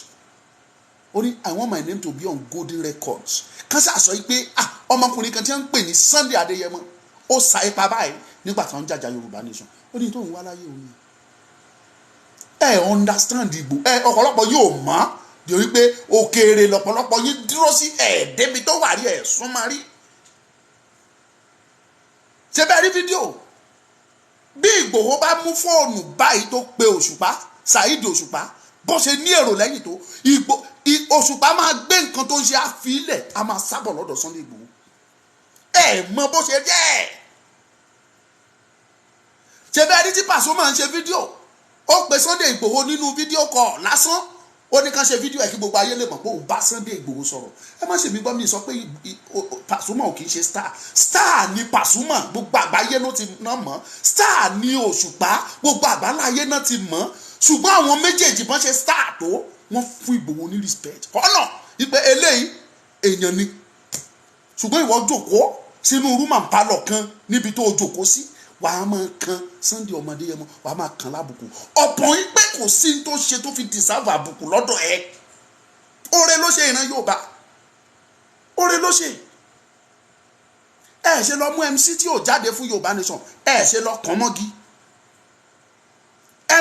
A: Ó ní, "I want my name to be on golden records." Kan ṣáà sọ pé, ah, ọmọkùnrin kan tí wọ́n ń pè ní Sunday Adéyẹmọ, ó sa ipa báyìí nígbà tí wọ́n ń jàjà Yorùbá nation. Ó ní tóun wá láyé òun. Ẹ understand Ìgbò ẹ, ọ̀pọ̀lọpọ̀ yóò mọ̀ di pé òkèèrè lọ̀pọ̀lọpọ̀ yín dúró sí. Ẹ̀ débi tó wà rí, ẹ̀ súnmọ́ rí. Ṣé bẹ́ẹ̀ rí fídíò bí Ìgbòho bá mú fóònù báyìí tó pe Òṣùpá, Saheed Òṣùpá, bó ṣe ní èrò lẹ́yìn tó Ìgbò, Òṣùpá máa gbé nǹkan tó ń ṣe àfilẹ̀, a máa sábọ̀ lọ́dọ̀ Sunday Ìgbòho. Ẹ mọ bó ṣe jẹ́. Ṣe bẹ́ẹ̀ rí tí Pàṣọ máa ń ṣe fídíò, ó pe Sunday Ìgbòho nínú fídíò kọ lásán, ó ní ká ṣe fídíò ẹ̀ kí gbogbo ayé lè mọ̀ pé òun bá Sunday Ìgbòho sọ̀rọ̀. Ẹ má ṣe mí gbọ́, mi sọ pé Pasuma ò kì í ṣe star. Star ni Pasuma, gbogbo àgbáyé ló ti ná mọ̀. Star ni Òṣùpá, gbogbo àgbáláyé náà ti mọ̀. Ṣùgbọ́n àwọn méjèèjì, bọ́n ṣe star tó, wọ́n fún Ìgbòho ní respect ọ̀nà ìpè eléyìí èèyàn ni. Ṣùgbọ́n ìwọ jókòó sínú room and parlour kan níbi tó o jókòó sí, wàá máa kan Sunday ọmọdé yẹn mọ́, wàá máa kan lábùkù ọ̀pọ̀ yín pé kò sí ní tó ṣe tó fi deserve àbùkù lọ́dọ̀ ẹ̀. Oore ló ṣe ìran Yorùbá, oore ló ṣe. Ẹ ṣe lọ mú MC tí ò jáde fún Yorùbá nation, ẹ ṣe lọ kàn mọ́gi.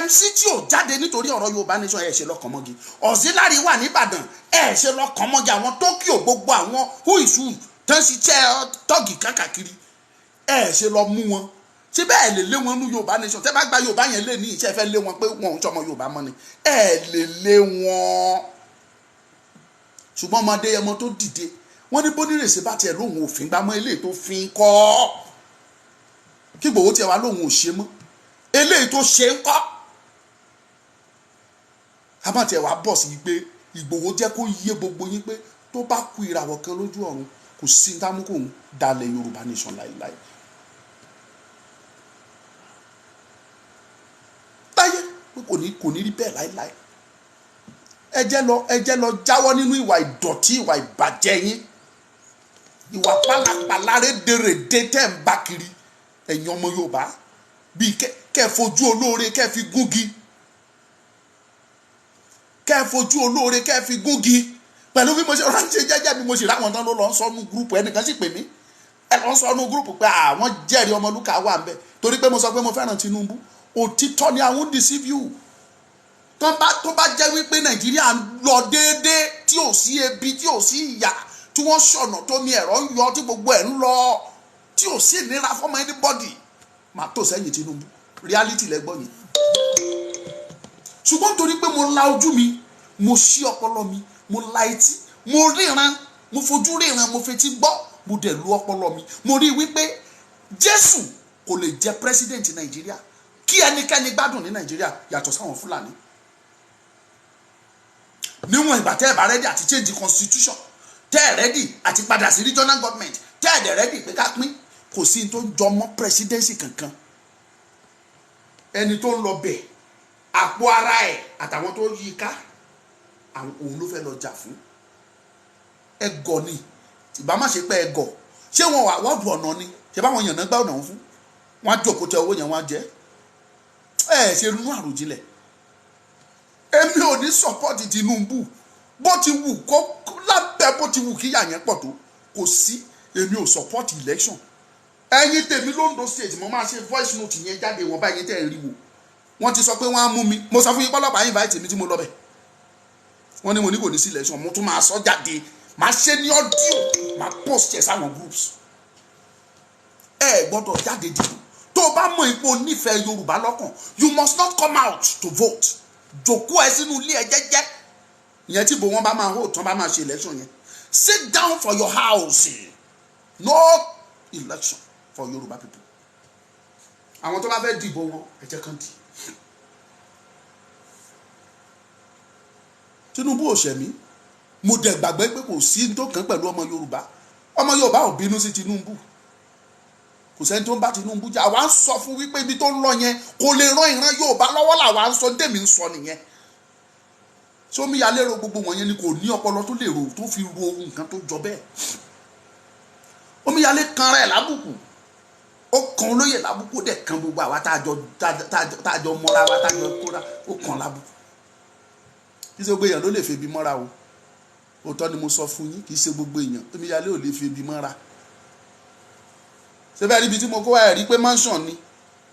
A: MC tí ò jáde nítorí ọ̀rọ̀ Yorùbá nation, ẹ ṣe lọ kàn mọ́gi. Auxiliary wà nìbàdàn, ẹ ṣe lọ kàn mọ́gi. Àwọn Tokyo, gbogbo àwọn who is who tó ń ṣiṣẹ́ tọ́gì káàkiri, ẹ ṣe lọ mú wọn. Ṣé bẹ́ẹ̀ lè lé wọn ní Yorùbá nation? Tẹ́ bá gba Yorùbá yẹn lé ní iṣẹ́, fẹ́ lé wọn pé wọn ò ń sọmọ Yorùbá mọ́ ni? Ẹ lè lé wọn. Ṣùgbọ́n ọmọdé ẹmọ tó dìde, wọ́n ní bónírèsè bá tiẹ̀ lóhùn òfin gbámọ́ eléyìí tó fi ń kọ́ kí Ìgbòho tiẹ̀ wá lóhùn ò ṣe mọ́, eléyìí tó ṣe ń kọ́ kábà tiẹ̀ wá bọ̀ sí pé Ìgbòho jẹ́ kó yé gbogbo yín pé tó bá ku ìràwọ̀ kan lójú ọ̀run, kò sí ní támú kò ń dalẹ̀ Yorùbá nation láéláé láyé, pé kò ní rí bẹ́ẹ̀ láéláé. Ẹ jẹ́ lọ jáwọ́ nínú ìwà ìdọ̀tí, ìwà ìbàjẹ́ yín, ìwà pálapàla, rédèrèdè tẹ́ ń bá kiri. Ẹ̀yin ọmọ Yorùbá, bíi kẹ́ ẹ fojú olóore kẹ́ ẹ fi gúngi, kẹ́ ẹ fojú olóore kẹ́ ẹ fi gúngi. Pẹ̀lú bí mo ṣe ránṣẹ́ jẹ́jẹ́ bí mo ṣe ráwọn tán ló lọ ń sọnù group, ẹnìkan sì pè mí, ẹ lọ ń sọnù group pé àwọn jẹ́rìí Ọmọlúkà wà ń bẹ̀ torí pé mo sọ pé mo fẹ́ràn Tinubu. Òtítọ́ ni, I won't deceive you. Tó bá jẹ́ wípé Nàìjíríà ń lọ déédéé, tí ò sí ebi, tí ò sí ìyà, tí wọ́n ṣọ̀nà tómi ẹ̀rọ ń yọ, tí gbogbo ẹ̀ ń lọ, tí ò sí ìnira fọ́mọ anybody, màá tò sẹ́yìn Tinubu. Reality lẹ́gbọ́n yẹn. Ṣùgbọ́n torí pé mo la ojú mi, mo ṣí ọpọlọ mi, mo la etí, mo ríran, mo fojú ríran, mo fetí gbọ́, mo dẹ̀ lu ọpọlọ mi, mo rí i wípé Jésù kò lè jẹ president Nàìjíríà kí ẹnikẹ́ni gbádùn ní Nàìjíríà yàtọ̀ sáwọn Fúlàní. Níwọ̀n ìgbà tẹ́ ẹ̀ bá ready àti change constitution, tẹ́ ẹ̀ ready àti padà sí regional government, tẹ́ ẹ̀ dẹ̀ ready pé ká pín, kò sí tó ń jọmọ́ presidency kankan. Ẹni tó ń lọ bẹ̀, àpò ara ẹ̀ àtàwọn tó yí i ká, àwọn òun ló fẹ́ lọ jà fún. Ẹgọ̀ ni ìbá má ṣe pé ẹgọ̀. Ṣé wọn wà wọ́ọ̀dù ọ̀nà ni? Ṣé báwọn èèyàn náà gbá ọ̀nà fún wọn á jókòó tẹ owó yẹn, wọn á jẹ ẹ. Ṣe ronú àròjinlẹ̀. Èmi ò ní support Tinubu. Bó ti wù kó lábẹ́, bó ti wù kíyà yẹn pọ̀ tó, kò sí, èmi ò support election. Ẹ̀yin tèmi l'Ondo State, mo máa ṣe voice note yẹn jáde. Wọ́n báyìí tẹ́ ẹ̀ rí wò, wọ́n ti sọ pé wọ́n á mú mi. Mo sọ fún yín pọ́lọ́pàá invite mi tí mo lọ bẹ̀. Wọ́n ní mo ní kò ní sí election. Mo tún máa sọ jáde, máa ṣe ní audio, máa post ẹ̀ sáwọn groups. Ẹ gbọ́dọ̀ jáde dìbò. Tó o bá mọ̀ ipò nífẹ̀ẹ́ Yorùbá lọ́kàn, you must not come out to vote. Jòkó ẹ sínú ilé ẹ jẹ́jẹ́. Ìyẹn tí ìbò wọn bá máa hó tán, bá máa ṣe election yẹn, sit down for your house. No election for Yorùbá people. Àwọn tó bá fẹ́ dìbò wọn, ẹ jẹ́ kán dì. Tinubu ò ṣẹ̀mí. Mo dẹ̀ gbàgbé pé kò sí tó kàn pẹ̀lú ọmọ Yorùbá. Ọmọ Yorùbá ò bínú sí Tinubu. Kò sẹ́ni tó ń bá Tinubu jà. Àwa ń sọ fún wípé ibi tó ń lọ yẹn kò lè ran ìran Yorùbá lọ́wọ́ làwa ń sọ. Tèmi ń sọ nìyẹn. Sómíyalé ro gbogbo wọn yẹn ni kò ní ọpọlọ tó lè rò tó fi ro nǹkan tó jọ bẹ́ẹ̀. Omíyalé kan rẹ̀ lábùkù, ó kan olóyè lábùkù, ó dẹ̀ kan gbogbo àwa tá a jọ mọ́ra wa, tá a jọ kóra, ó kan lábùkù. Kì í ṣe gbogbo èèyàn ló lè febi mọ́ra o. Òótọ́ ni mo sọ fún yín. Kì í ṣe gbogbo èèyàn. Omíyalé ò lè febi mọ́ra. Ṣé bẹ́ẹ̀ rí ibi tí mo kó wá? Ẹ̀ rí pé mansion ni.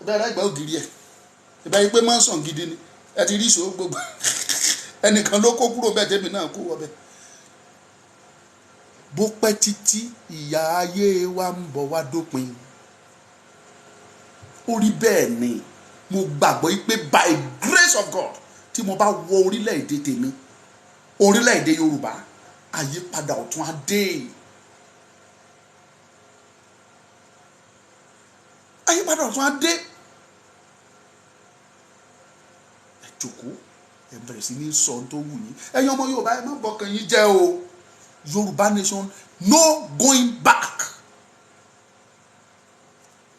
A: Bẹ́ẹ̀ rẹ́gbẹ́ ògiri ẹ̀. Ṣé bẹ́ẹ̀ rí pé mansion gidi ni? Ẹ ti rí ìṣòro gbogbo. Ẹnìkan ló kó kúrò bẹ́ẹ̀, tẹ́mi náà kó wọ bẹ́ẹ̀. Bó pẹ́ títí, ìyà ayé wa ń bọ̀ wá dópin. Ó rí bẹ́ẹ̀ ni. Mo gbàgbọ́ pé by grace of God, tí mo bá wọ orílẹ̀-èdè tèmi, orílẹ̀-èdè Yorùbá, àyípadà ọ̀tun á dé. Àyípadà ọ̀tun á dé. Ẹ jókòó, ẹ bẹ̀rẹ̀ sí ní sọ ohun tó wù yín. Ẹ̀yin ọmọ Yorùbá, ẹ má bọkàn yín jẹ́ o. Yorùbá nation, no going back.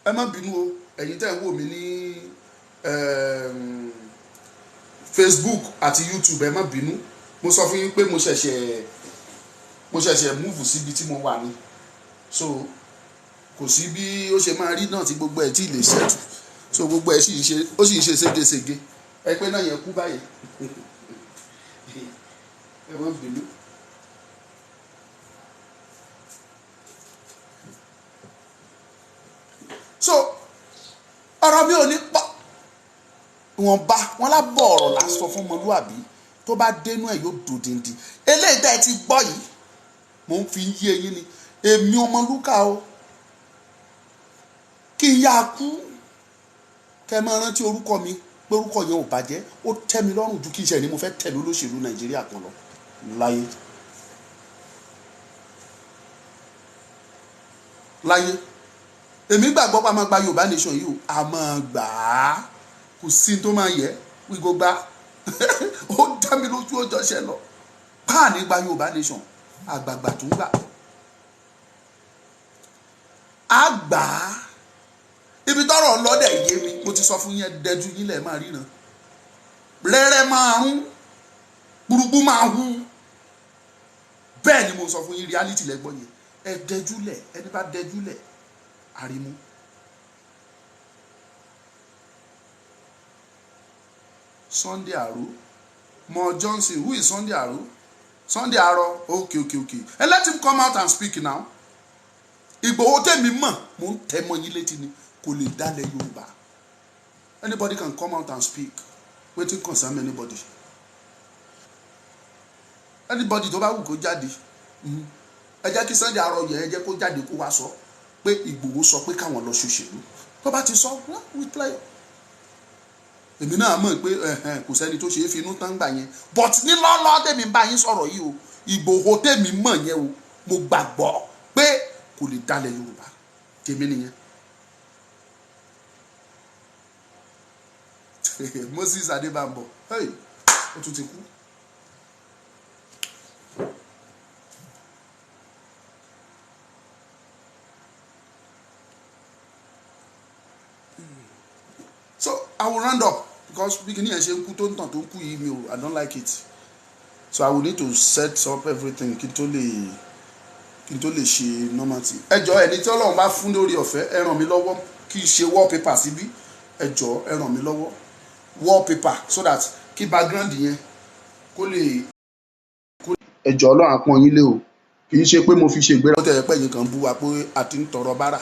A: Ẹ má bínú o, ẹ̀yin tẹ́ ń wò mí ní Facebook àti YouTube, ẹ má bínú. Mo sọ fún yín pé mo ṣẹ̀ṣẹ̀ move síbi tí mo wà ní, so kò sí bí ó ṣe máa rí náà tí gbogbo ẹ̀ tí ì lè ṣẹ́tù. So gbogbo ẹ̀ sì ń ṣe, ó sì ń ṣe ségesège. Ẹ pé náà yẹn kú báyìí, ẹ má bínú. So ọ̀rọ̀ mi ò ní pọ̀. Wọ́n bá wọn lábọ̀ ọ̀rọ̀ lásán fún ọmọlúàbí, tó bá dénú ẹ̀ yóò dòdìndín. Eléyìí tẹ́ ẹ ti gbọ́ yìí, mò ń fi yé eyín ni. Èmi Ọmọlúkà o, kí n yá a kú, kẹ́ ẹ máa rántí orúkọ mi pé orúkọ yẹn ò bàjẹ́. Ó tẹ́ mi lọ́rùn ju kí n ṣe ni mo fẹ́ tẹ̀lé olóṣèlú Nàìjíríà kan lọ láyé láyé. Èmi gbàgbọ́ pé a máa gba Yorùbá nation yìí o. A máa gbà á, kò sí tó máa yẹ wíwó gbá. Ó dá mi lójú, ó jọṣẹ lọ páàní gba Yorùbá nation. Àgbààgbà tó ń gbà á gbà á. Ibi tọ́rọ̀ ń lọ dẹ̀ yé mi. Mo ti sọ fún yín, dẹjú yín lẹ̀ máa ríran rẹ́rẹ́, máa rún gbùrùgbù, máa hu. Bẹ́ẹ̀ ni mo sọ fún yín. Reality lẹ́gbọ́n yẹn. Ẹ dẹjú lẹ̀. Ẹni bá dẹjú lẹ̀ àrímú. Sunday Aro Mo Johnson, who is Sunday Aro? Sunday Aro, okay, and let him come out and speak now. Ìgbòho tèmi mọ̀, mò ń tẹ́ mọ́ yín létí ni, kò lè dálẹ̀ Yorùbá. Anybody can come out and speak. Wetin concern anybody? Anybody tó bá wù kó jáde. Ẹ jẹ́ kí Sunday Aro yẹn, ẹ jẹ́ kó jáde, kó wá sọ pé Ìgbòho sọ pé káwọn lọ ṣòṣèlú. Tó bá ti sọ, with pleasure, èmi náà mọ̀ pé kò sẹ́ni tó ṣe é finú tán gbà yẹn. But ní lọ́lọ́ tèmi bá yín sọ̀rọ̀ yìí o, Ìgbòho tèmi mọ̀ yẹn o, mo gbàgbọ́ pé kò lè dalẹ̀ Yorùbá. Tèmi nìyẹn. Moses Adébámbọ̀, hey, ó tún ti kú. So I will round up because bí kìíní yẹn ṣe ń kú, tó ń tàn, tó ń kú yìí, mi ò, I don't like it. So I will need to set up everything kí n tó lè ṣe normal thing. Ẹ jọ̀ọ́, ẹni tí Ọlọ́run bá fún lórí ọ̀fẹ́, ẹ ràn mí lọ́wọ́ kí n ṣe wallpaper síbí. Ẹ jọ̀ọ́, ẹ ràn mí lọ́wọ́, wallpaper, so that kí background yẹn kó lè. Ẹ jọ̀ọ́, Ọlọ́run á pọ́n yín lé o. Kì í ṣe pé mo fi ṣe ìgbéra. Ó tẹ̀lé pé yín kan bú wa pé a ti ń tọrọ bárà,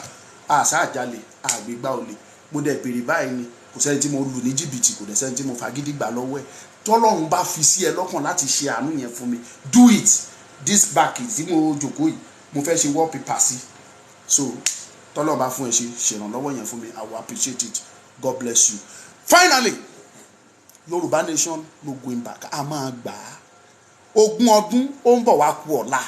A: àṣà àjálè àgbégbá olè. Mo dẹ̀ béèrè báyìí ni. Kò sẹ́ni tí mo lù ní jìbìtì, kò dẹ̀ sẹ́ni tí mo fagídí gbà lọ́wọ́ ẹ̀. Tọ́lọ́run bá fi sí ẹ lọ́kàn láti ṣe àánú yẹn fún mi, do it. This back tí mo jòkó yìí, mo fẹ́ ṣe wallpaper sí. So tọ́lọ́run bá fún ẹ ṣe, ṣèrànlọ́wọ́ yẹn fún mi. I will appreciate it. God bless you. Finally, Yorùbá nation, no going back. A máa gbà á. 20 ọdún ó ń bọ̀ wá kú ọ̀la.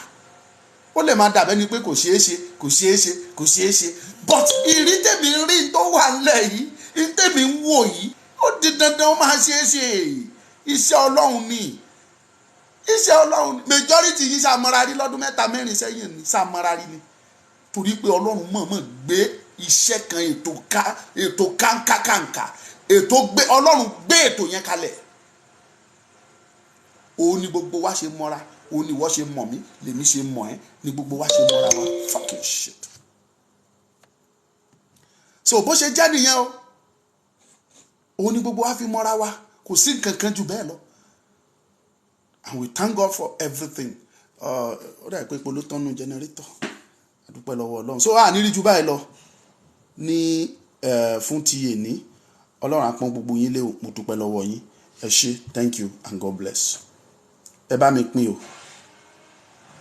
A: Ó lè máa dàbẹ́ ni pé kò ṣeé ṣe, kò ṣeé ṣe, kò ṣeé ṣe, but ìrí tèmi rí tó wà nílẹ̀ yìí, tèmi ń wò yìí, ó di dandan, ó máa ṣeé ṣe. Iṣẹ́ Ọlọ́run ni, iṣẹ́ Ọlọ́run ni. Majority yìí ṣàmọ́ra rí lọ́dún 3, 4 sẹ́yìn ni ṣàmọ́ra rí ni, torí pé Ọlọ́run mọ̀ọ́mọ̀ gbé iṣẹ́ kan, ètò ká, ètò kánkákàǹkà, ètò gbé, Ọlọ́run gbé ètò yẹn kalẹ̀. Òun ni gbogbo wa ṣe mọ́ra, òun ni ìwọ ṣe mọ̀ mí, lèmi ṣe mọ̀ ẹ́, ni gbogbo wa ṣe mọ́ra wa. Fucking shit. So bó ṣe jẹ́ nìyẹn o. Òun ni gbogbo wa fi mọ́ra wa. Kò sí nǹkan kan jù bẹ́ẹ̀ lọ, and we thank God for everything. Ó dà pé epo ló tán nínú generator. A dúpẹ́ lọ́wọ́ Ọlọ́run. So a ní rí ju báyìí lọ ní fún ti èní. Ọlọ́run á pọ́n gbogbo yín lé o. Mo dúpẹ́ lọ́wọ́ yín. Ẹ ṣé, thank you and God bless. Ẹ bá mi pín o.